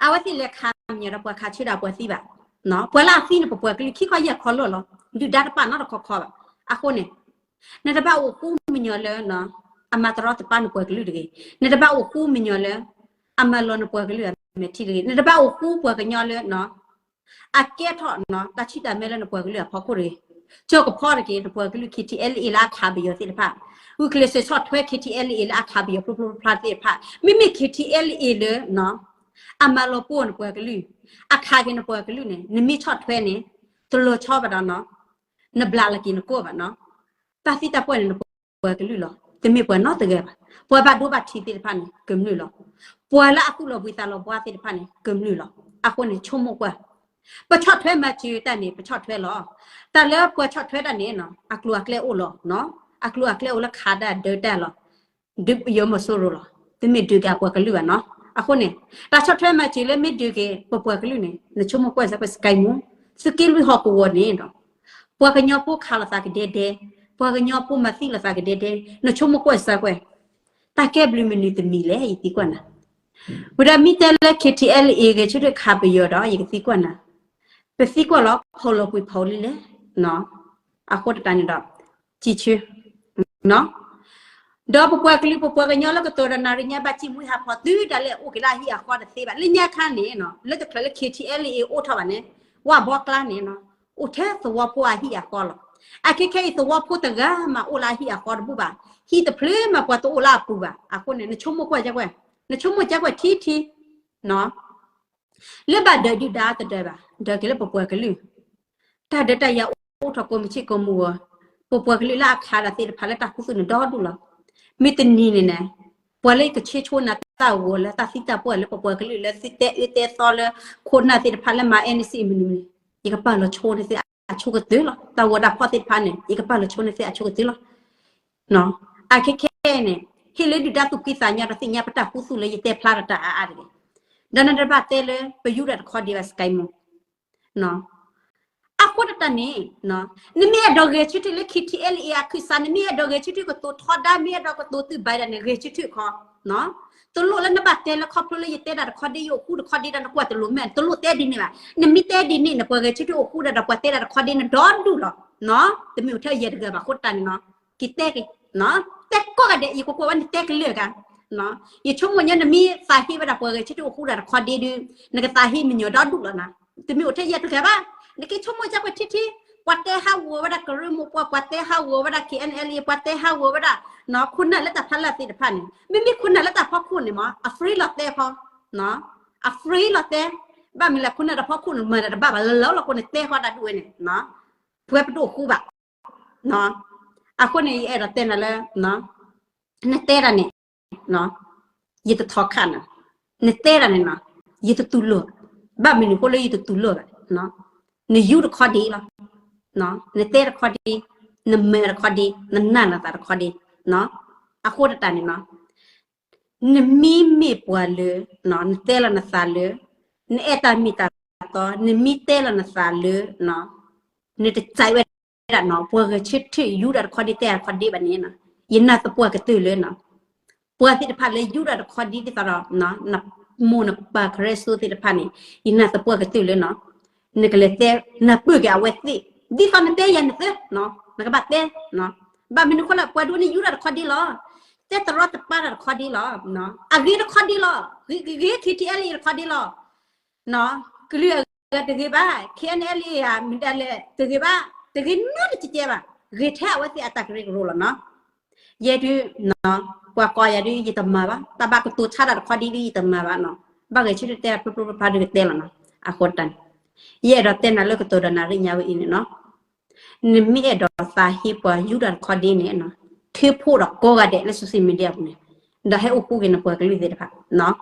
အဝဲသ့ၣ်လဲၤခးမညီဒီးပှၤခးဆၢဒီးပှၤသံဘၣ်, ပှၤလၢအသံန့ၣ် ပပှၤကလုာ်ခံခီယဲၢ်ခီလၢာ်လီၤ, ဒုၣ်ဒါတပာ်နီတခီခီဘၣ်. အဃိန့ၣ် နတဘၣ်အိၣ်ဃူမညီလၢ အမၤတရီတပါနပှၤကလုာ်တဂ့ၤ, နတဘၣ်အိၣ်ဃူမညီလၢ အမၤလီၤနပှၤကလုာ်အမဲာ်ထံတဂ့ၤ, နတဘၣ်အိၣ်ဃူပှၤကညီလၢ အကဲထီၣ်တၢ်ဆံၣ်တၢ်မဲလၢနပှၤကလုာ်အဖီခိၣ်တဂ့ၤ. ကၠီကဖီတက့ၢ် နပှၤကလုာ် K T L A လၢအခးပယီၤသ့ၣ်တဖၣ်, ဂုာ်ကျဲးစၢးဆီၣ်ထွဲ K T L A လၢအခးပယီၤဖျိဖျိဖျါသ့ၣ်တဖၣ်, မ့မ့ၢ် K T L A လၢ အမၤလီၤပှီၢ်နပှၤကလုာ်, အခးက့ၤနပှၤကလုာ်န့ၣ် နမ့ၢ်ဆီၣ်ထွဲန့ၣ် တလီၤဆီဘၣ်ဒီးနီၤ, နဘျးလီၤက့ၤနကိာ်ဘၣ်နီၤ. တၢ်သံတၢ်ပှၢ်န့ၣ် နပှၤကလုာ်လီၤ, တမ့ၢ်ပှၤနီတဂၤဘၣ်. ပှၤဘၣ်ဒိဘၣ်ထံးသ့ၣ်တဖၣ်န့ၣ် ကမျၢၢ်လီၤ. ပှၤလၢအသူၣ်လီၤဘှံးသးလီၤဘှါသ့ၣ်တဖၣ်န့ၣ် ကမျၢၢ်လီၤ. အဃိန့ၣ် ဆိကမိၣ်ကွၢ်, ပဆီၣ်ထွဲမၤစၢၤတၢ်န့ၣ် ပဆီၣ်ထွဲလီၤ. တၢ်လၢပှၤဆီၣ်ထွဲတၢ်န့ၣ် အကျိၤအကျဲအိၣ်လီၤ, အကျိၤအကျဲအိၣ်လၢခးတၢ်ဒၢတၢ်လီၤ. ဒုးပယီၤမီၤစိရိၤလီၤ, တမ့ၢ်ဒုးက့ၤအပှၤကလုာ်ဘၣ်နီၤ. အဃိန့ၣ် တၢ်ဆီၣ်ထွဲမၤစၢၤလၢမ့ၢ်ဒုးက့ၤ ပပှၤကလုာ်န့ၣ် နဆိကမိၣ်ကွၢ်စၢ်ကွၢ် စကဲမူ သုးက့လွံၢ်ဟီၣ်ကဝီၤန့ၣ်ဒီး ပှၤကညီဖိခးလိာ်သးကဒဲဒဲ, ပှၤကညီဖိမၤသံလိာ်သးကဒဲဒဲ, နဆိကမိၣ်ကွၢ်စၢ်ကွၢ်, တၢ်ကဲဘျုးမနုၤတမံၤလဲၣ် ယသံကွၢ်နၤ. ဝံၤဒီးမ့ၢ်တဲလၢ K T L A ဂဲၤဆၢထၢၣ်ခးပယီၤဒီး ယကသံကွၢ်နၤ, ပသံကွၢ်လီၤ ဖီၣ်လီၤကွံာ်ဖီၣ်လံလဲၣ်. အဃိသတးန့ၣ်ဒီး စံးဆၢ ဒီးပပှၤကလုာ်ပပှၤကညီလၢကတိၤဒီးနၤရံညါဘၣ်စံၣ်မှံဟးဖီၣ်တုၤဒၣ်လဲာ်အိၣ်က့ၤလၢအဟံၣ်အဃီတသ့ဘၣ်. လၢညါခါန့ၣ် လၢတချုးလၢ K T L A အိၣ်ထီၣ်ဘၣ်န့ၣ် ဝၢ်ဘီကျါန့ၣ် အိၣ်ထဲသဝီဖိအဟံၣ်အဃီလီၤ. အခဲခဲအံၤသဝီဖိတဂၤမးအိၣ်လၢအဟံၣ်အဃီတဘူၣ်ဘၣ်, ဟံၣ်တဖျၢၣ်မးပှၤတအိၣ်လၢအပူၤဘၣ်. အဃိန့ၣ် နဆိကမိၣ်ကွၢ်ကွၢ်, နဆိကမိၣ်ကွၢ်ကွၢ်ထံထံ လၢဘၣ်ဒၢးဒုၣ်ဒါတဒၢးဘၣ်, ဒၢးက့ၤလၢပပှၤကလုာ်, တၢ်ဒၢးတၢ်ယၤအိၣ်ထီၣ်ကိးမုၢ်ဆ့ၣ်ကိးမုၢ်ဂီၤ, ပပှၤကလုာ်လၢအခးတၢ်သ့ၣ်တဖၣ်လၢတၢ်ခူသူၣ်န့ၣ်ဒီဒူၣ်လီၤ. မ့ၢ်တနံၤန့ၣ်န့ၣ် ပှၤလၢကဆၢဆိနၤတၢ်ဂီၤလၢတၢ်သံတၢ်ပှၢ်လၢပပှၤကလုာ်လၢသုတဲအၢတဲသီလၢ ခိၣ်နၢ်သ့ၣ်တဖၣ်လၢမၤ N C A မနုၤန့ၣ် ယကပာ်လီၤဆိန့ၢ်သုအဆိကတၢၢ်လီၤ. တၢ်ဂီၤတၢ်ဖီၣ်သ့ၣ်တဖၣ်န့ၣ် ယကပာ်လီၤဆိန့ၢ်သုအဆိကတၢၢ်လီၤ. အခဲခဲန့ၣ် ဟ့ၣ်လၢဒုၣ်ဒါသူၣ်ဖှံသးညီဒီးသ့ၣ်ညါပတၢ်ခူသူၣ်လၢယတဲဖျါဒီးတၢ်အါအါတဂ့ၤ. ဒီးနတဘၣ်တဲလၢပယူဒၣ်တခီဒ့ဘၣ် စကဲမူ အဃိတတၢ်န့ၣ် နမ့ၢ်အဲၣ်ဒိးဂဲၤဆၢထၢၣ်လၢ K T L A အခၢၣ်စး နမ့ၢ်အဲၣ်ဒိးဂဲၤဆၢထၢၣ်ကတိၤထီဒါ မ့ၢ်အဲၣ်ဒိးကတိၤသုးဘၣ်ဒၣ်န့ၣ် ဂဲၤဆၢထၢၣ်ခီ, တလိၣ်လၢနဘၣ်တဲလၢခီဖျိလၢယတဲတၢ်တခီဒ့ ယအိၣ်ဃူတခီဒ့ဒီးနကွၢ်တလိၤမဲာ် တလိၣ်တဲဒ်န့ၣ်ဘၣ်. နမ့ၢ်တဲဒ်န့ၣ်န့ၣ် ပှၤဂဲၤဆၢထၢၣ်အိၣ်ဃူဒီး ဒီးပှၤတဲတၢ်တခီဒ့န့ၣ်ဒီဒူၣ်လီၤ. တမ့ၢ်အိၣ်ထဲယဲၢ်တဂၤဘၣ် အဃိတတၢ်န့ၣ်နီၤ က့ၤတဲက့ၤ တဲကိးဂၤဒဲး ယကွၢ်ကွၢ်ဝဲနတဲကလၢာ်ဂၤ, ယဆိကမိၣ်ညါ နမ့ၢ်သးဟ့ဝဲဒၣ်ပှၤဂဲၤဆၢထၢၣ်အိၣ်ဃူဒီးတခီဒ့ဒီး နကသးဟ့မညီၤဒီဒူၣ်လီၤနၤ. တမ့ၢ်အိၣ်ထဲယဲၢ်တဂၤဘၣ်. နက့ၤဆိကမိၣ်ကွၢ်ကွၢ်ထံထံ ပှၤတဲဟးဂီၤဝဲဒၣ်ကရၢမိၢ်ပှၢ်, ပှၤတဲဟးဂီၤဝဲဒၣ် K N L A, ပှၤတဲဟးဂီၤဝဲဒၣ် ခိၣ်နၢ်လၢတၢ်ဖီလာ်သ့ၣ်တဖၣ်န့ၣ်, မ့မ့ၢ်ခိၣ်နၢ်လၢတၢ်ဖီခိၣ်န့ၣ်မး အfreeလီၤတဲခီ, freeလီၤတဲ, ဘၣ်မနုၤလဲၣ် ခိၣ်နၢ်တၢ်ဖီခိၣ်န့ၣ် မၤတၢ်တဘၣ်ဘၣ် လၢလၢလီၤ အဃိန့ၣ်တဲဃီတၢ်ဒ်ဝဲန့ၣ်, ပှၤပဒိၣ်ဃူဘၣ် အဃိန့ၣ် ယအဲၣ်ဒိးတဲနၤလၢ နတဲတၢ်န့ၣ် ယတထီခါနၤ, နတဲတၢ်န့ၣ် ယတတူၢ်လိာ်, ဘၣ်မနုၤအဃိလၢယတတူၢ်လိာ်ဘၣ်, နယူတခီဒ့လီၤ, နတဲတခီဒ့, နမၤတခီဒ့, နနာ်နသးတခီဒ့, အဃိတၢ်န့ၣ် နမ့မ့ၢ်ပှၤလၢ နတဲလီၤနသးလၢ နအဲၣ်တၢ်မ့ၢ်တၢ်တီ, နမ့ၢ်တဲလီၤနသးလၢ နတစဲးဝဲဒၣ်နီၤ ပှၤဂဲၤဆၢထၢၣ်ယူဒၣ်တခီဒ့ တဲတခီဒ့ဘၣ်န့ၣ်, ယနာ်သပှၢ်ကတၢၢ်လၢနီၤ ပှၤသ့ၣ်တဖၣ်လၢယူဒၣ်တခီဒ့ဒ်သိးဒီး နမိၢ်နပၢ်ခရၢစိသ့ၣ်တဖၣ်န့ၣ် ယနာ်သပှၢ်ကတၢၢ်လၢနီၤ နကလဲၤတဲ နပၢၢ်က့ၤအဝဲသ့ၣ် ဒ်သိးနတဲယၤနသၢ နကဘၣ်တဲ ဘၣ်မနုၤအဃိလဲၣ် ပှၤဒိၣ်န့ၢ်ယူဒၣ်တခီဒ့လီၤ တဲတရီတပါတၢ်တခီဒ့လီၤ အဂ့ၤတခီဒ့လီၤ ဂ့ၤ ဂ့ၤ K T L A တခီဒ့လီၤ ကလုာ်အဂၤတဂ့ၤဘၣ် K N L A ဧါ မတၤလဲၣ်တဂ့ၤဘၣ် တဂ့ၤနီတကဲကဲဘၣ် ဂ့ၤထဲအဝဲသ့ၣ်အတၢ်ကရၢကရိလီၤနီၤ ယဲဒုး ပှၤကိးယၤဒုး ယတမၤဘၣ် တၢ်ဘၣ်ကတိၤဆါတၢ်တခီဒ့ဒုး ယတမၤဘၣ်နီၤ ဘၣ်ဂဲၤဆၢထၢၣ်တဲဖျိဖျိဖျါဖျါဒုးကတဲလီၤနီၤ အဃိတၢ်န့ၣ် ယအဲၣ်ဒိးတဲနၤလၢကတိၤဒီးနၤရ့ၣ်ညါဝဲအံၤန့ၣ်နီၤ နမ့ၢ်အဲၣ်ဒိးသးဟ့ပှၤယူဒၣ်တခီဒ့န့ၣ် ထုးဖှိၣ်ဒီးကိးဂၤဒဲးလၢ social media ပူၤန့ၣ် ဒီးဟဲအိၣ်ဃူက့ၤနပှၤကလုာ်သ့ၣ်တဖၣ်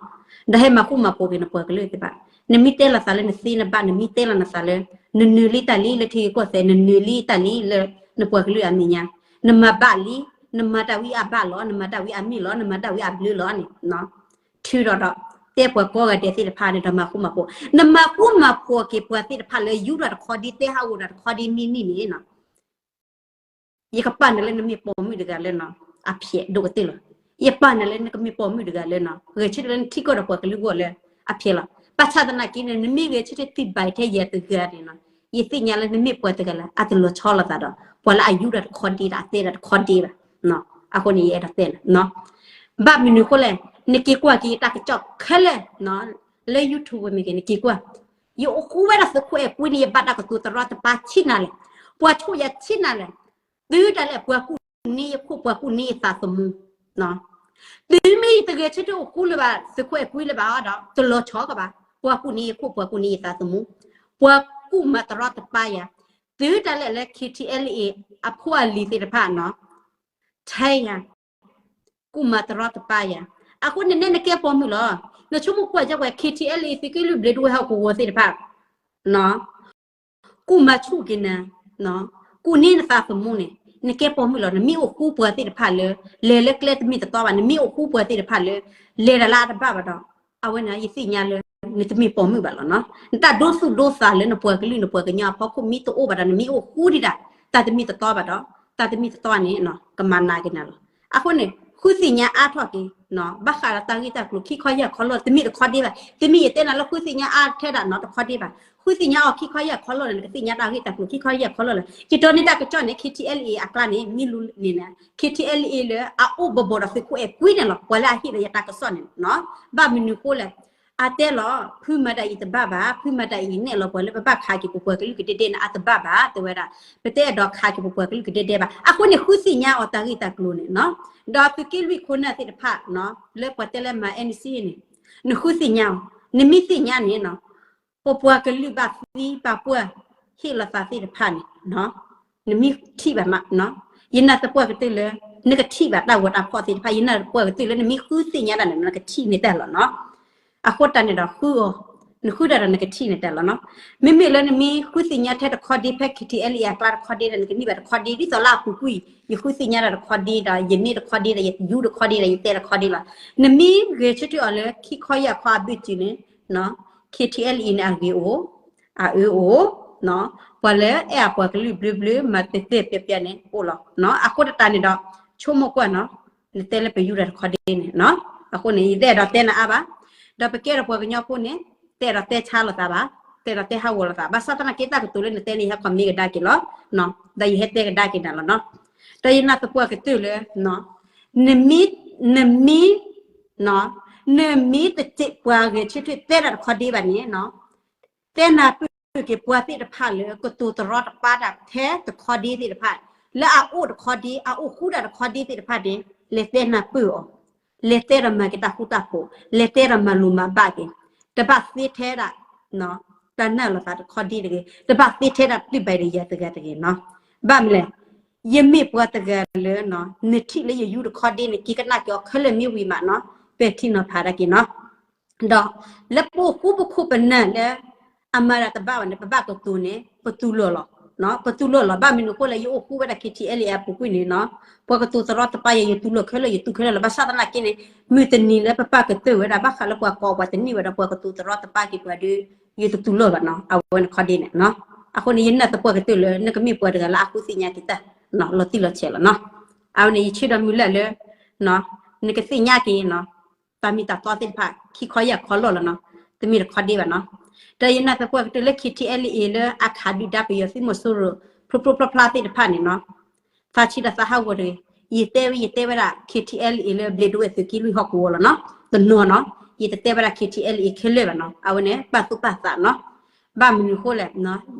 ဒီးဟဲမၤဃူမၤဖိးက့ၤနပှၤကလုာ်သ့ၣ်တဖၣ် နမ့ၢ်တဲလီၤသးလၢနသ့နဘၣ် နမ့ၢ်တဲလီၤနသးလၢ နနၢၤလံတၢ်လံလၢထံဂုၤကီၢ်သဲး နနၢၤလံတၢ်လံလၢ နပှၤကလုာ်အမဲာ်ညါ နမၤဘၣ်လံ နမၤတၢ်ဝံအဘၣ်လီၤ နမၤတၢ်ဝံအမ့ၢ်လီၤ နမၤတၢ်ဝံအဘျုးလီၤန့ၣ် ထုးဒီးဒီး တဲပှၤကိးဂၤဒဲးသ့ၣ်တဖၣ်န့ၣ်ဒီးမၤဃူမၤဖိး နမၤဃူမၤဖိးက့ၤပှၤသ့ၣ်တဖၣ်လၢယူဒၣ်တခီဒ့ တဲဟးဂီၤတၢ်တခီဒ့မ့ၢ်န့ၣ်န့ၣ် ယကပာ်နၤလၢနမ့ၢ်ပိာ်မုၣ်တဂၤလၢနီၤ အဖျဲးဒိၣ်ကတၢၢ်လီၤ. ယပာ်နၤလၢနကမ့ၢ်ပိာ်မုၣ်တဂၤလၢနီၤ ဂဲၤဆၢထၢၣ်လၢနထံကီၢ်ဒီးပှၤကလုာ်ဂီၢ်လၢ အဖျဲးလီၤ. ဘၣ်ဆၣ်သနာ်က့န့ၣ် နမ့ၢ်ဂဲၤဆၢထၢၣ်သံဘၣ်ထဲယၤတဂၤန့ၣ်နီၤ ယသ့ၣ်ညါလၢနမ့ၢ်ပှၤတဂၤလၢ အတလီၤဆီလိာ်သးဒီး ပှၤလၢအယူဒၣ်တခီဒ့ဒီးအတဲဒၣ်တခီဒ့ဘၣ်. အဃိန့ၣ် ယအဲၣ်ဒိးတဲနၤ ဘၣ်မနုၤအဃိလဲၣ် နက့ၤကွၢ်က့ၤယတၢ်ကစီၣ်ခဲလၢာ် လၢ YouTube ဝဲမ့ၢ်ဂ့ၤ နက့ၤကွၢ် ယအိၣ်ဃူဝဲဒၣ်သုးခိၣ်အဲၣ်ကွံန့ၣ် ယဘၣ်တၢ်ကတိၤတရီတပါဆံးနၤလဲၣ်. ပှၤဆိၣ်ယၤဆံးနၤလဲၣ်. တုၤဒၣ်လဲာ်ပှၤကူၣ်န့ၢ်ယခိၣ် ပှၤကူၣ်န့ၢ်ယသးသမူ တုၤမ့ၢ်ယတဂဲၤဆၢထၢၣ်အိၣ်ဃူလၢၤဘၣ် သုးခိၣ်အဲၣ်ကွံလၢၤဘၣ်ဒီး တလီၤဆီကဘၣ် ပှၤကူၣ်န့ၢ်ယခိၣ် ပှၤကူၣ်န့ၢ်ယသးသမူ ပှၤကူၣ်မၤတရီတပါယၤ တုၤဒၣ်လဲာ်လၢ K T L A အဖိအလံၤသ့ၣ်တဖၣ်နီၤ ထဲယၤ ကူၣ်မၤတရီတပါယၤ အဃိန့ၣ်နဲနကဲပိာ်မုၣ်လီၤ. နဆိကမိၣ်ကွၢ်က့ၤဝဲ K T L A သုးက့လွံၢ်ဘျ့ဒဝဲၢ်ဟီၣ်ကဝီၤသ့ၣ်တဖၣ် ကူၣ်မၤဆူၣ်က့ၤနၤ ကူၣ်န့ၢ်နသးသမူန့ၣ် နကဲပိာ်မုၣ်လီၤ. နမ့ၢ်အိၣ်ဃူပှၤသ့ၣ်တဖၣ်လၢ လဲၤလၢကျဲတမ့ၢ်တတီဘၣ် နမ့ၢ်အိၣ်ဃူပှၤသ့ၣ်တဖၣ်လၢ လဲၤတၢ်လၢအတဘၣ်ဘၣ်ဒီး အဝဲန့ၣ် ယသ့ၣ်ညါလၢ နတမ့ၢ်ပိာ်မုၣ်ဘၣ်လီၤနီၤ. နတၢ်ဒိသူၣ်ဒိသးလၢနပှၤကလုာ်နပှၤကညီအဖီခိၣ်မ့ၢ်တအိၣ်ဘၣ်ဒီး နမ့ၢ်အိၣ်ဃူဒံးဒၣ် တၢ်တမ့ၢ်တတီဘၣ်ဒီး တၢ်တမ့ၢ်တတီန့ၣ် ကမၤနးက့ၤနၤလီၤ. အဃိန့ၣ် ဃုသ့ၣ်ညါအါထီၣ်က့ၤ ဘၣ်ဃးဒီးတၢ်ဂ့ၢ်တၢ်ကျိၤခံခီယၢ်ခီလီၢ် တမ့ၢ်တခီဒ့ဘၣ်. တမ့ၢ်ယတဲနၤလၢဃုသ့ၣ်ညါအါထဲဒၣ်နီၤ တခီဒ့ဘၣ်. ဃုသ့ၣ်ညါအီၤခံခီယၢ်ခီလီၢ်န့ၣ် နကသ့ၣ်ညါတၢ်ဂ့ၢ်တၢ်ကျိၤခံခီယၢ်ခီလီၢ်လီၤ. ယတဲန့ၢ်တၢ်ကစီၣ်န့ၣ် K T L A အကျါန့ၣ် မ့ၢ်လူၤန့ၣ် K T L A လၢအအိၣ်ဘိးဘိးဒီးသုးခိၣ်အဲၣ်ကွံန့ၣ်လီၤ. ပှၤလၢအဟ့ၣ်ဒီးယတၢ်ကစီၣ်န့ၣ်နီၤ ဘၣ်မနုၤဃိလဲၣ် အတဲလီၤ ဖုမၤတၢ်အံၤတဘၣ်ဘၣ် ဖုမၤတၢ်အံၤနဲၣ်လီၤပှၤလၢပဘၣ်ခးက့ၤပပှၤကလုာ်ကဒဲဒဲန့ၣ် အတဘၣ်ဘၣ် တဲဝဲဒၣ် ပတအဲၣ်ဒိးခးက့ၤပပှၤကလုာ်ကဒဲဒဲဘၣ်. အဃိန့ၣ် ဃုသ့ၣ်ညါအီၤတၢ်ဂ့ၢ်တၢ်ကျိၤန့ၣ်နီၤ ဒီးသုးက့လွံၢ်ခိၣ်နၢ်သ့ၣ်တဖၣ်နီၤ လၢပှၤတဲလၢမၤ N C A န့ၣ် နဃုသ့ၣ်ညါအီၤ နမ့ၢ်သ့ၣ်ညါန့ၣ်နီၤ ပပှၤကလုာ်ဘၣ်သံဘၣ်ပှၢ် ဟ့ၣ်လီၤသးသ့ၣ်တဖၣ်န့ၣ် နမ့ၢ်ထံၣ်ဘၣ်မး ယနာ်သပှၢ်ကတၢၢ်လၢ နကထံၣ်ဘၣ်တၢ်ဂီၤတၢ်ဖီၣ်သ့ၣ်တဖၣ် ယနာ်သပှၢ်ကတၢၢ်လၢနမ့ၢ်ဃုသ့ၣ်ညါတၢ်န့ၣ် နကထံၣ်န့ၢ်တၢ်လီၤနီၤ. အဃိတၢ်န့ၣ်ဒီးဃုအီၤ နဃုတၢ်ဒီးနကထံၣ်န့ၢ်တၢ်လီၤနီၤ. မ့မ့ၢ်လၢနမ့ၢ်ဃုသ့ၣ်ညါထဲတခီဒ့ ဖဲ K T L A အကျါတခီဒ့ဒီး နကန့ၢ်ဘၣ်တခီဒ့ ဒ်သိးလၢအပူၤကွံာ် ယဃုသ့ၣ်ညါတၢ်တခီဒ့ဒီး ယန့ၢ်တခီဒ့ဒီး ယယူတခီဒ့ဒီး ယတဲတခီဒ့လီၤ. နမ့ၢ်ဂဲၤဆၢထၢၣ်အီၤလၢခံခီယၢ်ခီအဘ့ၣ်တုၤန့ၣ် K T L A န့ၣ် အဂ့ၤအိၣ် အအၢအိၣ် ပှၤလၢအဲၣ်အပှၤကလုာ်ဘျၢဘျၢ မၤတဲာ်တဲာ်ပျီပျီန့ၣ် အိၣ်လီၤ. အဃိတၢ်န့ၣ်ဒီး ဆိကမိၣ်ကွၢ်နီၤ နတဲလၢပယူဒၣ်တခီဒ့န့ၣ် အဃိန့ၣ် ယတအဲၣ်ဒိးတဲနၤအါဘၣ်. ဒီးပကဲဒီးပှၤကညီဖိန့ၣ် တအဲၣ်ဒိးတဲဆါလိာ်သးဘၣ်, တအဲၣ်ဒိးတဲဟးဂီၤလိာ်သး, ဘၣ်ဆၣ်သနာ်က့တၢ်ကတိၤလၢနတဲန့ၣ် ယဟဲ comment ကဒါက့ၤလီၤ, ဒီးယဟဲတဲကဒါက့ၤနၤလီၤနီၤ. ဒီးယနာ်သပှၢ်ကတၢၢ်လၢ နမ့ၢ် နမ့ၢ် နမ့ၢ်တစဲးပှၤဂဲၤဆၢထၢၣ်တဲတၢ်တခီဒ့ဘၣ်န့ၣ် တဲနၤ ဘၣ်မနုၤအဃိလဲၣ်, ယအဲၣ်ဒိးဟ့ၣ်ဂံၢ်ဟ့ၣ်ဘါက့ၤပှၤသ့ၣ်တဖၣ်လၢ ကတိၤတရီတပါတၢ်ထဲတခီဒ့သ့ၣ်တဖၣ်, လၢအအိၣ်တခီဒ့ အအိၣ်ဃူတၢ်တခီဒ့သ့ၣ်တဖၣ်န့ၣ် လဲၤတဲနၢ်ပၢၢ်အီၤ, လဲၤတဲဒီးမၤက့ၤတၢ်ဃူတၢ်ဖိး, လဲၤတဲဒီးမၤလိၤမၤဘၣ်က့ၤ, တဘၣ်သ့ထဲဒၣ် တၢ်နၢ်လီၤသးတခီဒ့တဂ့ၤ, တဘၣ်သ့ထဲဒၣ် တၢ်ဘၣ်ဒိယၤတဂၤတဂ့ၤနီၤ. ဘၣ်မနုၤလဲၣ်, ယမ့ၢ်ပှၤတဂၤလၢ နထံၣ်လၢယယူတခီဒ့န့ၣ် က့ၤကနၣ်က့ၤအီၤခဲလၢာ်မ့ၢ်ဝံၤမးနီၤ, ပဲာ်ထံနီၤဖးဒၣ်က့ၤနီၤ. ဒီးလၢပအိၣ်ဃူပခိၣ်ပနၢ်လၢ အမၤတၢ်တဘၣ်ဘၣ်န့ၣ် ပဘၣ်ကတိၤန့ၣ် ပတူၢ်လိာ်လီၤ. ပတူၢ်လိာ်လီၤ. ဘၣ်မနုၤအဃိလဲၣ်, ယအိၣ်ဃူဝဲဒၣ် ခ့ထံအဲလ်အ့ အပူၤကွံာ်န့ၣ်နီၤ, ပှၤကတိၤတရီတပါယၤ ယတူၢ်လိာ်ခဲလၢာ် ယတူၢ်ခဲလၢာ်လီၤ. ဘၣ်ဆၣ်သနာ်က့န့ၣ် မုၢ်တနံၤလၢ ပပၢ်ကတၢၢ်ဝဲဒၣ် ဘၣ်ဃးလၢပှၤကိးပှၤတန့ၢ်ဝဲဒီး ပှၤကတိၤတရီတပါက့ၤပှၤဒီး ယတတူၢ်လိာ်ဘၣ်နီၤ, အဝဲန့ၣ်ခီဒ့န့ၣ်နီၤ. အဃိန့ၣ် ယနာ်သပှၢ်ကတၢၢ်လၢ နကမ့ၢ်ပှၤတဂၤလၢအဃုသ့ၣ်ညါက့ၤတၢ် လီၤတံၢ်လီၤဆဲးလီၤနီၤ. အဝဲန့ၣ် ယဆၢဒီးမုၢ်လၢ်လၢ နကသ့ၣ်ညါက့ၤနီၤ, တၢ်မ့ၢ်တၢ်တီသ့ၣ်တဖၣ် ခံခီယၢ်ခီလီၢ်လီၤနီၤ, တမ့ၢ်တခီဒ့ဘၣ်နီၤ. ဒီးယနာ်သပှၢ်ကတၢၢ်လၢ ခ့ထံအဲလ်အ့ လၢအကဟးဒုၣ်ဒါပယီၤသုးမီၤစိရိၤ ဖျိဖျိဖျါဖျါသ့ၣ်တဖၣ်န့ၣ်နီၤ, သးဆံးဒီးသးဟးဂီၤတဂ့ၤ, ယတဲဝဲ ယတဲဝဲဒၣ် ခ့ထံအဲလ်အ့ လၢဘျ့းဒဝဲၢ်သုးက့လွံၢ်ဟီၣ်ကဝီၤလီၤနီၤ, တနီၤနီၤ, ယတတဲဝဲဒၣ် ခ့ထံအဲလ်အ့ ခဲလၢာ်ဘၣ်နီၤ, အဝဲန့ၣ် ပာ်သူၣ်ပာ်သးနီၤ. ဘၣ်မနုၤအဃိလဲၣ်,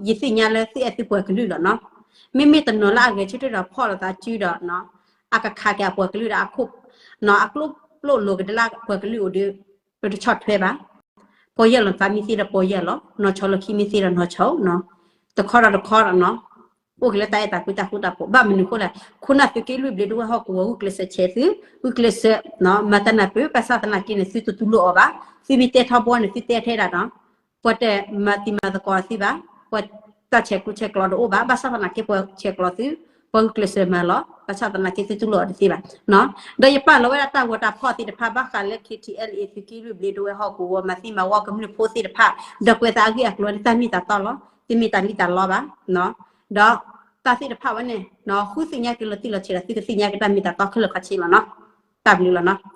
ယသ့ၣ်ညါလၢသုအဲၣ်သုပှၤကလုာ်လီၤနီၤ. မ့မ့ၢ်တနီၤလၢအဂဲၤဆၢထၢၣ်ဒီးဖီၣ်လိာ်သးစုဒီး အကခးက့ၤအပှၤကလုာ်ဒီးအခိၣ်, အကျိၣ်ပျိၣ်လိာ်ကဒါလၢပှၤကလုာ်အိၣ်ဒီး ပတဆီၣ်ထွဲဘၣ်. ပီၢ်ယၢ်လီၤသးမ့ၢ်သ့ဒီးပီၢ်ယၢ်လီၤ, နီၢ်ဆီလီၤခံမ့ၢ်သ့ဒီးနီၢ်ဆီနီၤ, တခီဒီးတခီဒီးနီၤ, အိၣ်က့ၤလၢတၢ်အဲၣ်တၢ်ကွံတၢ်ဃူတၢ်ဖိး. ဘၣ်မနုၤအဃိလဲၣ်, ခိၣ်နၢ်သုးက့လွံၢ်ဘျ့းဒဝဲၢ်ဟီၣ်ကဝီၤ ဂုာ်ကျဲးစၢးဆဲးသု, ဂုာ်ကျဲးစၢး မၤတၢ်နၢ်ပၢၢ်, ဘၣ်ဆၣ်သနာ်က့န့ၣ် သုတတူၢ်လိာ်အီၤဘၣ်. သုမ့ၢ်တဲထီဘိန့ၣ် သုတဲထဲဒၣ်နီၤ, ပှၤတမၤတံၤမၤသကိးသုဘၣ်, ပှၤတၢ်ဆဲးကျိးဆဲးကျိးတအိၣ်ဘၣ်, ဘၣ်ဆၣ်သနာ်က့ပှၤဆဲးကျိးသု, ပှၤဂုာ်ကျဲးစၢးမၤလီၤ, ဘၣ်ဆၣ်သနာ်က့သုတူၢ်လိာ်အီၤတသ့ဘၣ်. ဒီးယပာ်လီၤဝဲဒၣ်တၢ်ဂီၤတၢ်ဖီၣ်သ့ၣ်တဖၣ် ဘၣ်ဃးလၢ ခ့ထံအဲလ်အ့ သုးက့လွံၢ်ဘျ့းဒဝဲၢ်ဟီၣ်ကဝီၤ မၤသံမၤဝီကမျၢၢ်ဖိသ့ၣ်တဖၣ်, ဒီးကွဲးသးအဂ့ၢ်အကျိၤန့ၣ် တၢ်မ့ၢ်တၢ်တီလီၤ, တမ့ၢ်တၢ်လံၣ်တၢ်လီဘၣ်. ဒီးတၢ်သ့ၣ်တဖၣ်ဝဲန့ၣ် ဃုသ့ၣ်ညါက့ၤလီၤတံၢ်လီၤဆဲးဒီး သုကသ့ၣ်ညါက့ၤတၢ်မ့ၢ်တၢ်တီခဲလၢာ်ခဲဆ့လီၤနီၤ. တၢ်ဘျုးလီၤနီၤ.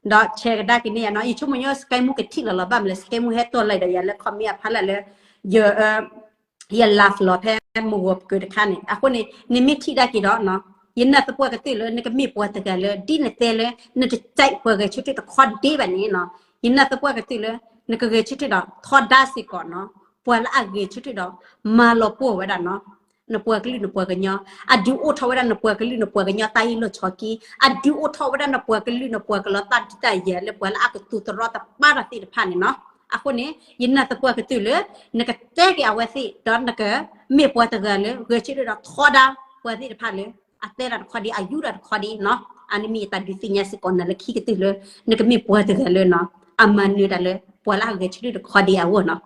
ဒီးဆဲးကဒါက့ၤန့ၢ်ယၤနီၤ, ယဆိကမိၣ်ညီ စကဲမူကထံၣ်လီၤလီၤ, ဘၣ်မနုၤလဲၣ် စကဲမူဟဲတီၢ်လၢဒီးယၤလၢ comment အဖီလာ်လၢ ယ ယ live လီၤဖဲမုၢ်ဂီၤပကၢၤတခါန့ၣ်. အဃိန့ၣ် နမ့ၢ်ထံၣ်ဒၣ်က့ၤဒီးနီၤ, ယနာ်သပှၢ်ကတၢၢ်လၢ နကမ့ၢ်ပှၤတဂၤလၢ ဒ်နတဲလၢ နတတဲပှၤဂဲၤဆၢထၢၣ်တခီဒ့ဘၣ်န့ၣ်နီၤ, ယနာ်သပှၢ်ကတၢၢ်လၢ နကဂဲၤဆၢထၢၣ်ဒီးထီဒါစ့ၢ်ကီးနီၤ, ပှၤလၢအဂဲၤဆၢထၢၣ်ဒီး မၤလီၤပှီၢ်ဝဲဒၣ်နီၤ နပှၤကလုာ်နပှၤကညီ, အဒုးအိၣ်ထီၣ်ဝဲဒၣ်နပှၤကလုာ်နပှၤကညီတၢ်အ့ၣ်လိာ်ဆိးက့, အဒုးအိၣ်ထီၣ်ဝဲဒၣ်နပှၤကလုာ်နပှၤကလီတၢ်ဒုးတၢ်ယၤလၢပှၤလၢအကတိၤတရီတပါတၢ်သ့ၣ်တဖၣ်န့ၣ်နီၤ. အဃိန့ၣ် ယနာ်သပှၢ်ကတၢၢ်လၢ နကတဲက့ၤအဝဲသ့ၣ် ဒီးနကမ့ၢ်ပှၤတဂၤလၢ ဂဲၤဆၢထၢၣ်ဒီးထီဒါပှၤသ့ၣ်တဖၣ်လၢ အတဲတၢ်တခီဒ့ အယူတၢ်တခီဒ့နီၤ. အန့ၣ်မ့ၢ်ယတၢ်ဒုးသ့ၣ်ညါစ့ၢ်ကီးနၤလၢခံကတၢၢ်လၢ နကမ့ၢ်ပှၤတဂၤလၢနီၤ အမၤနၢၤတၢ်လၢ ပှၤလၢအဂဲၤဆၢထၢၣ်တခီဒ့အဂီၢ်နီၤ.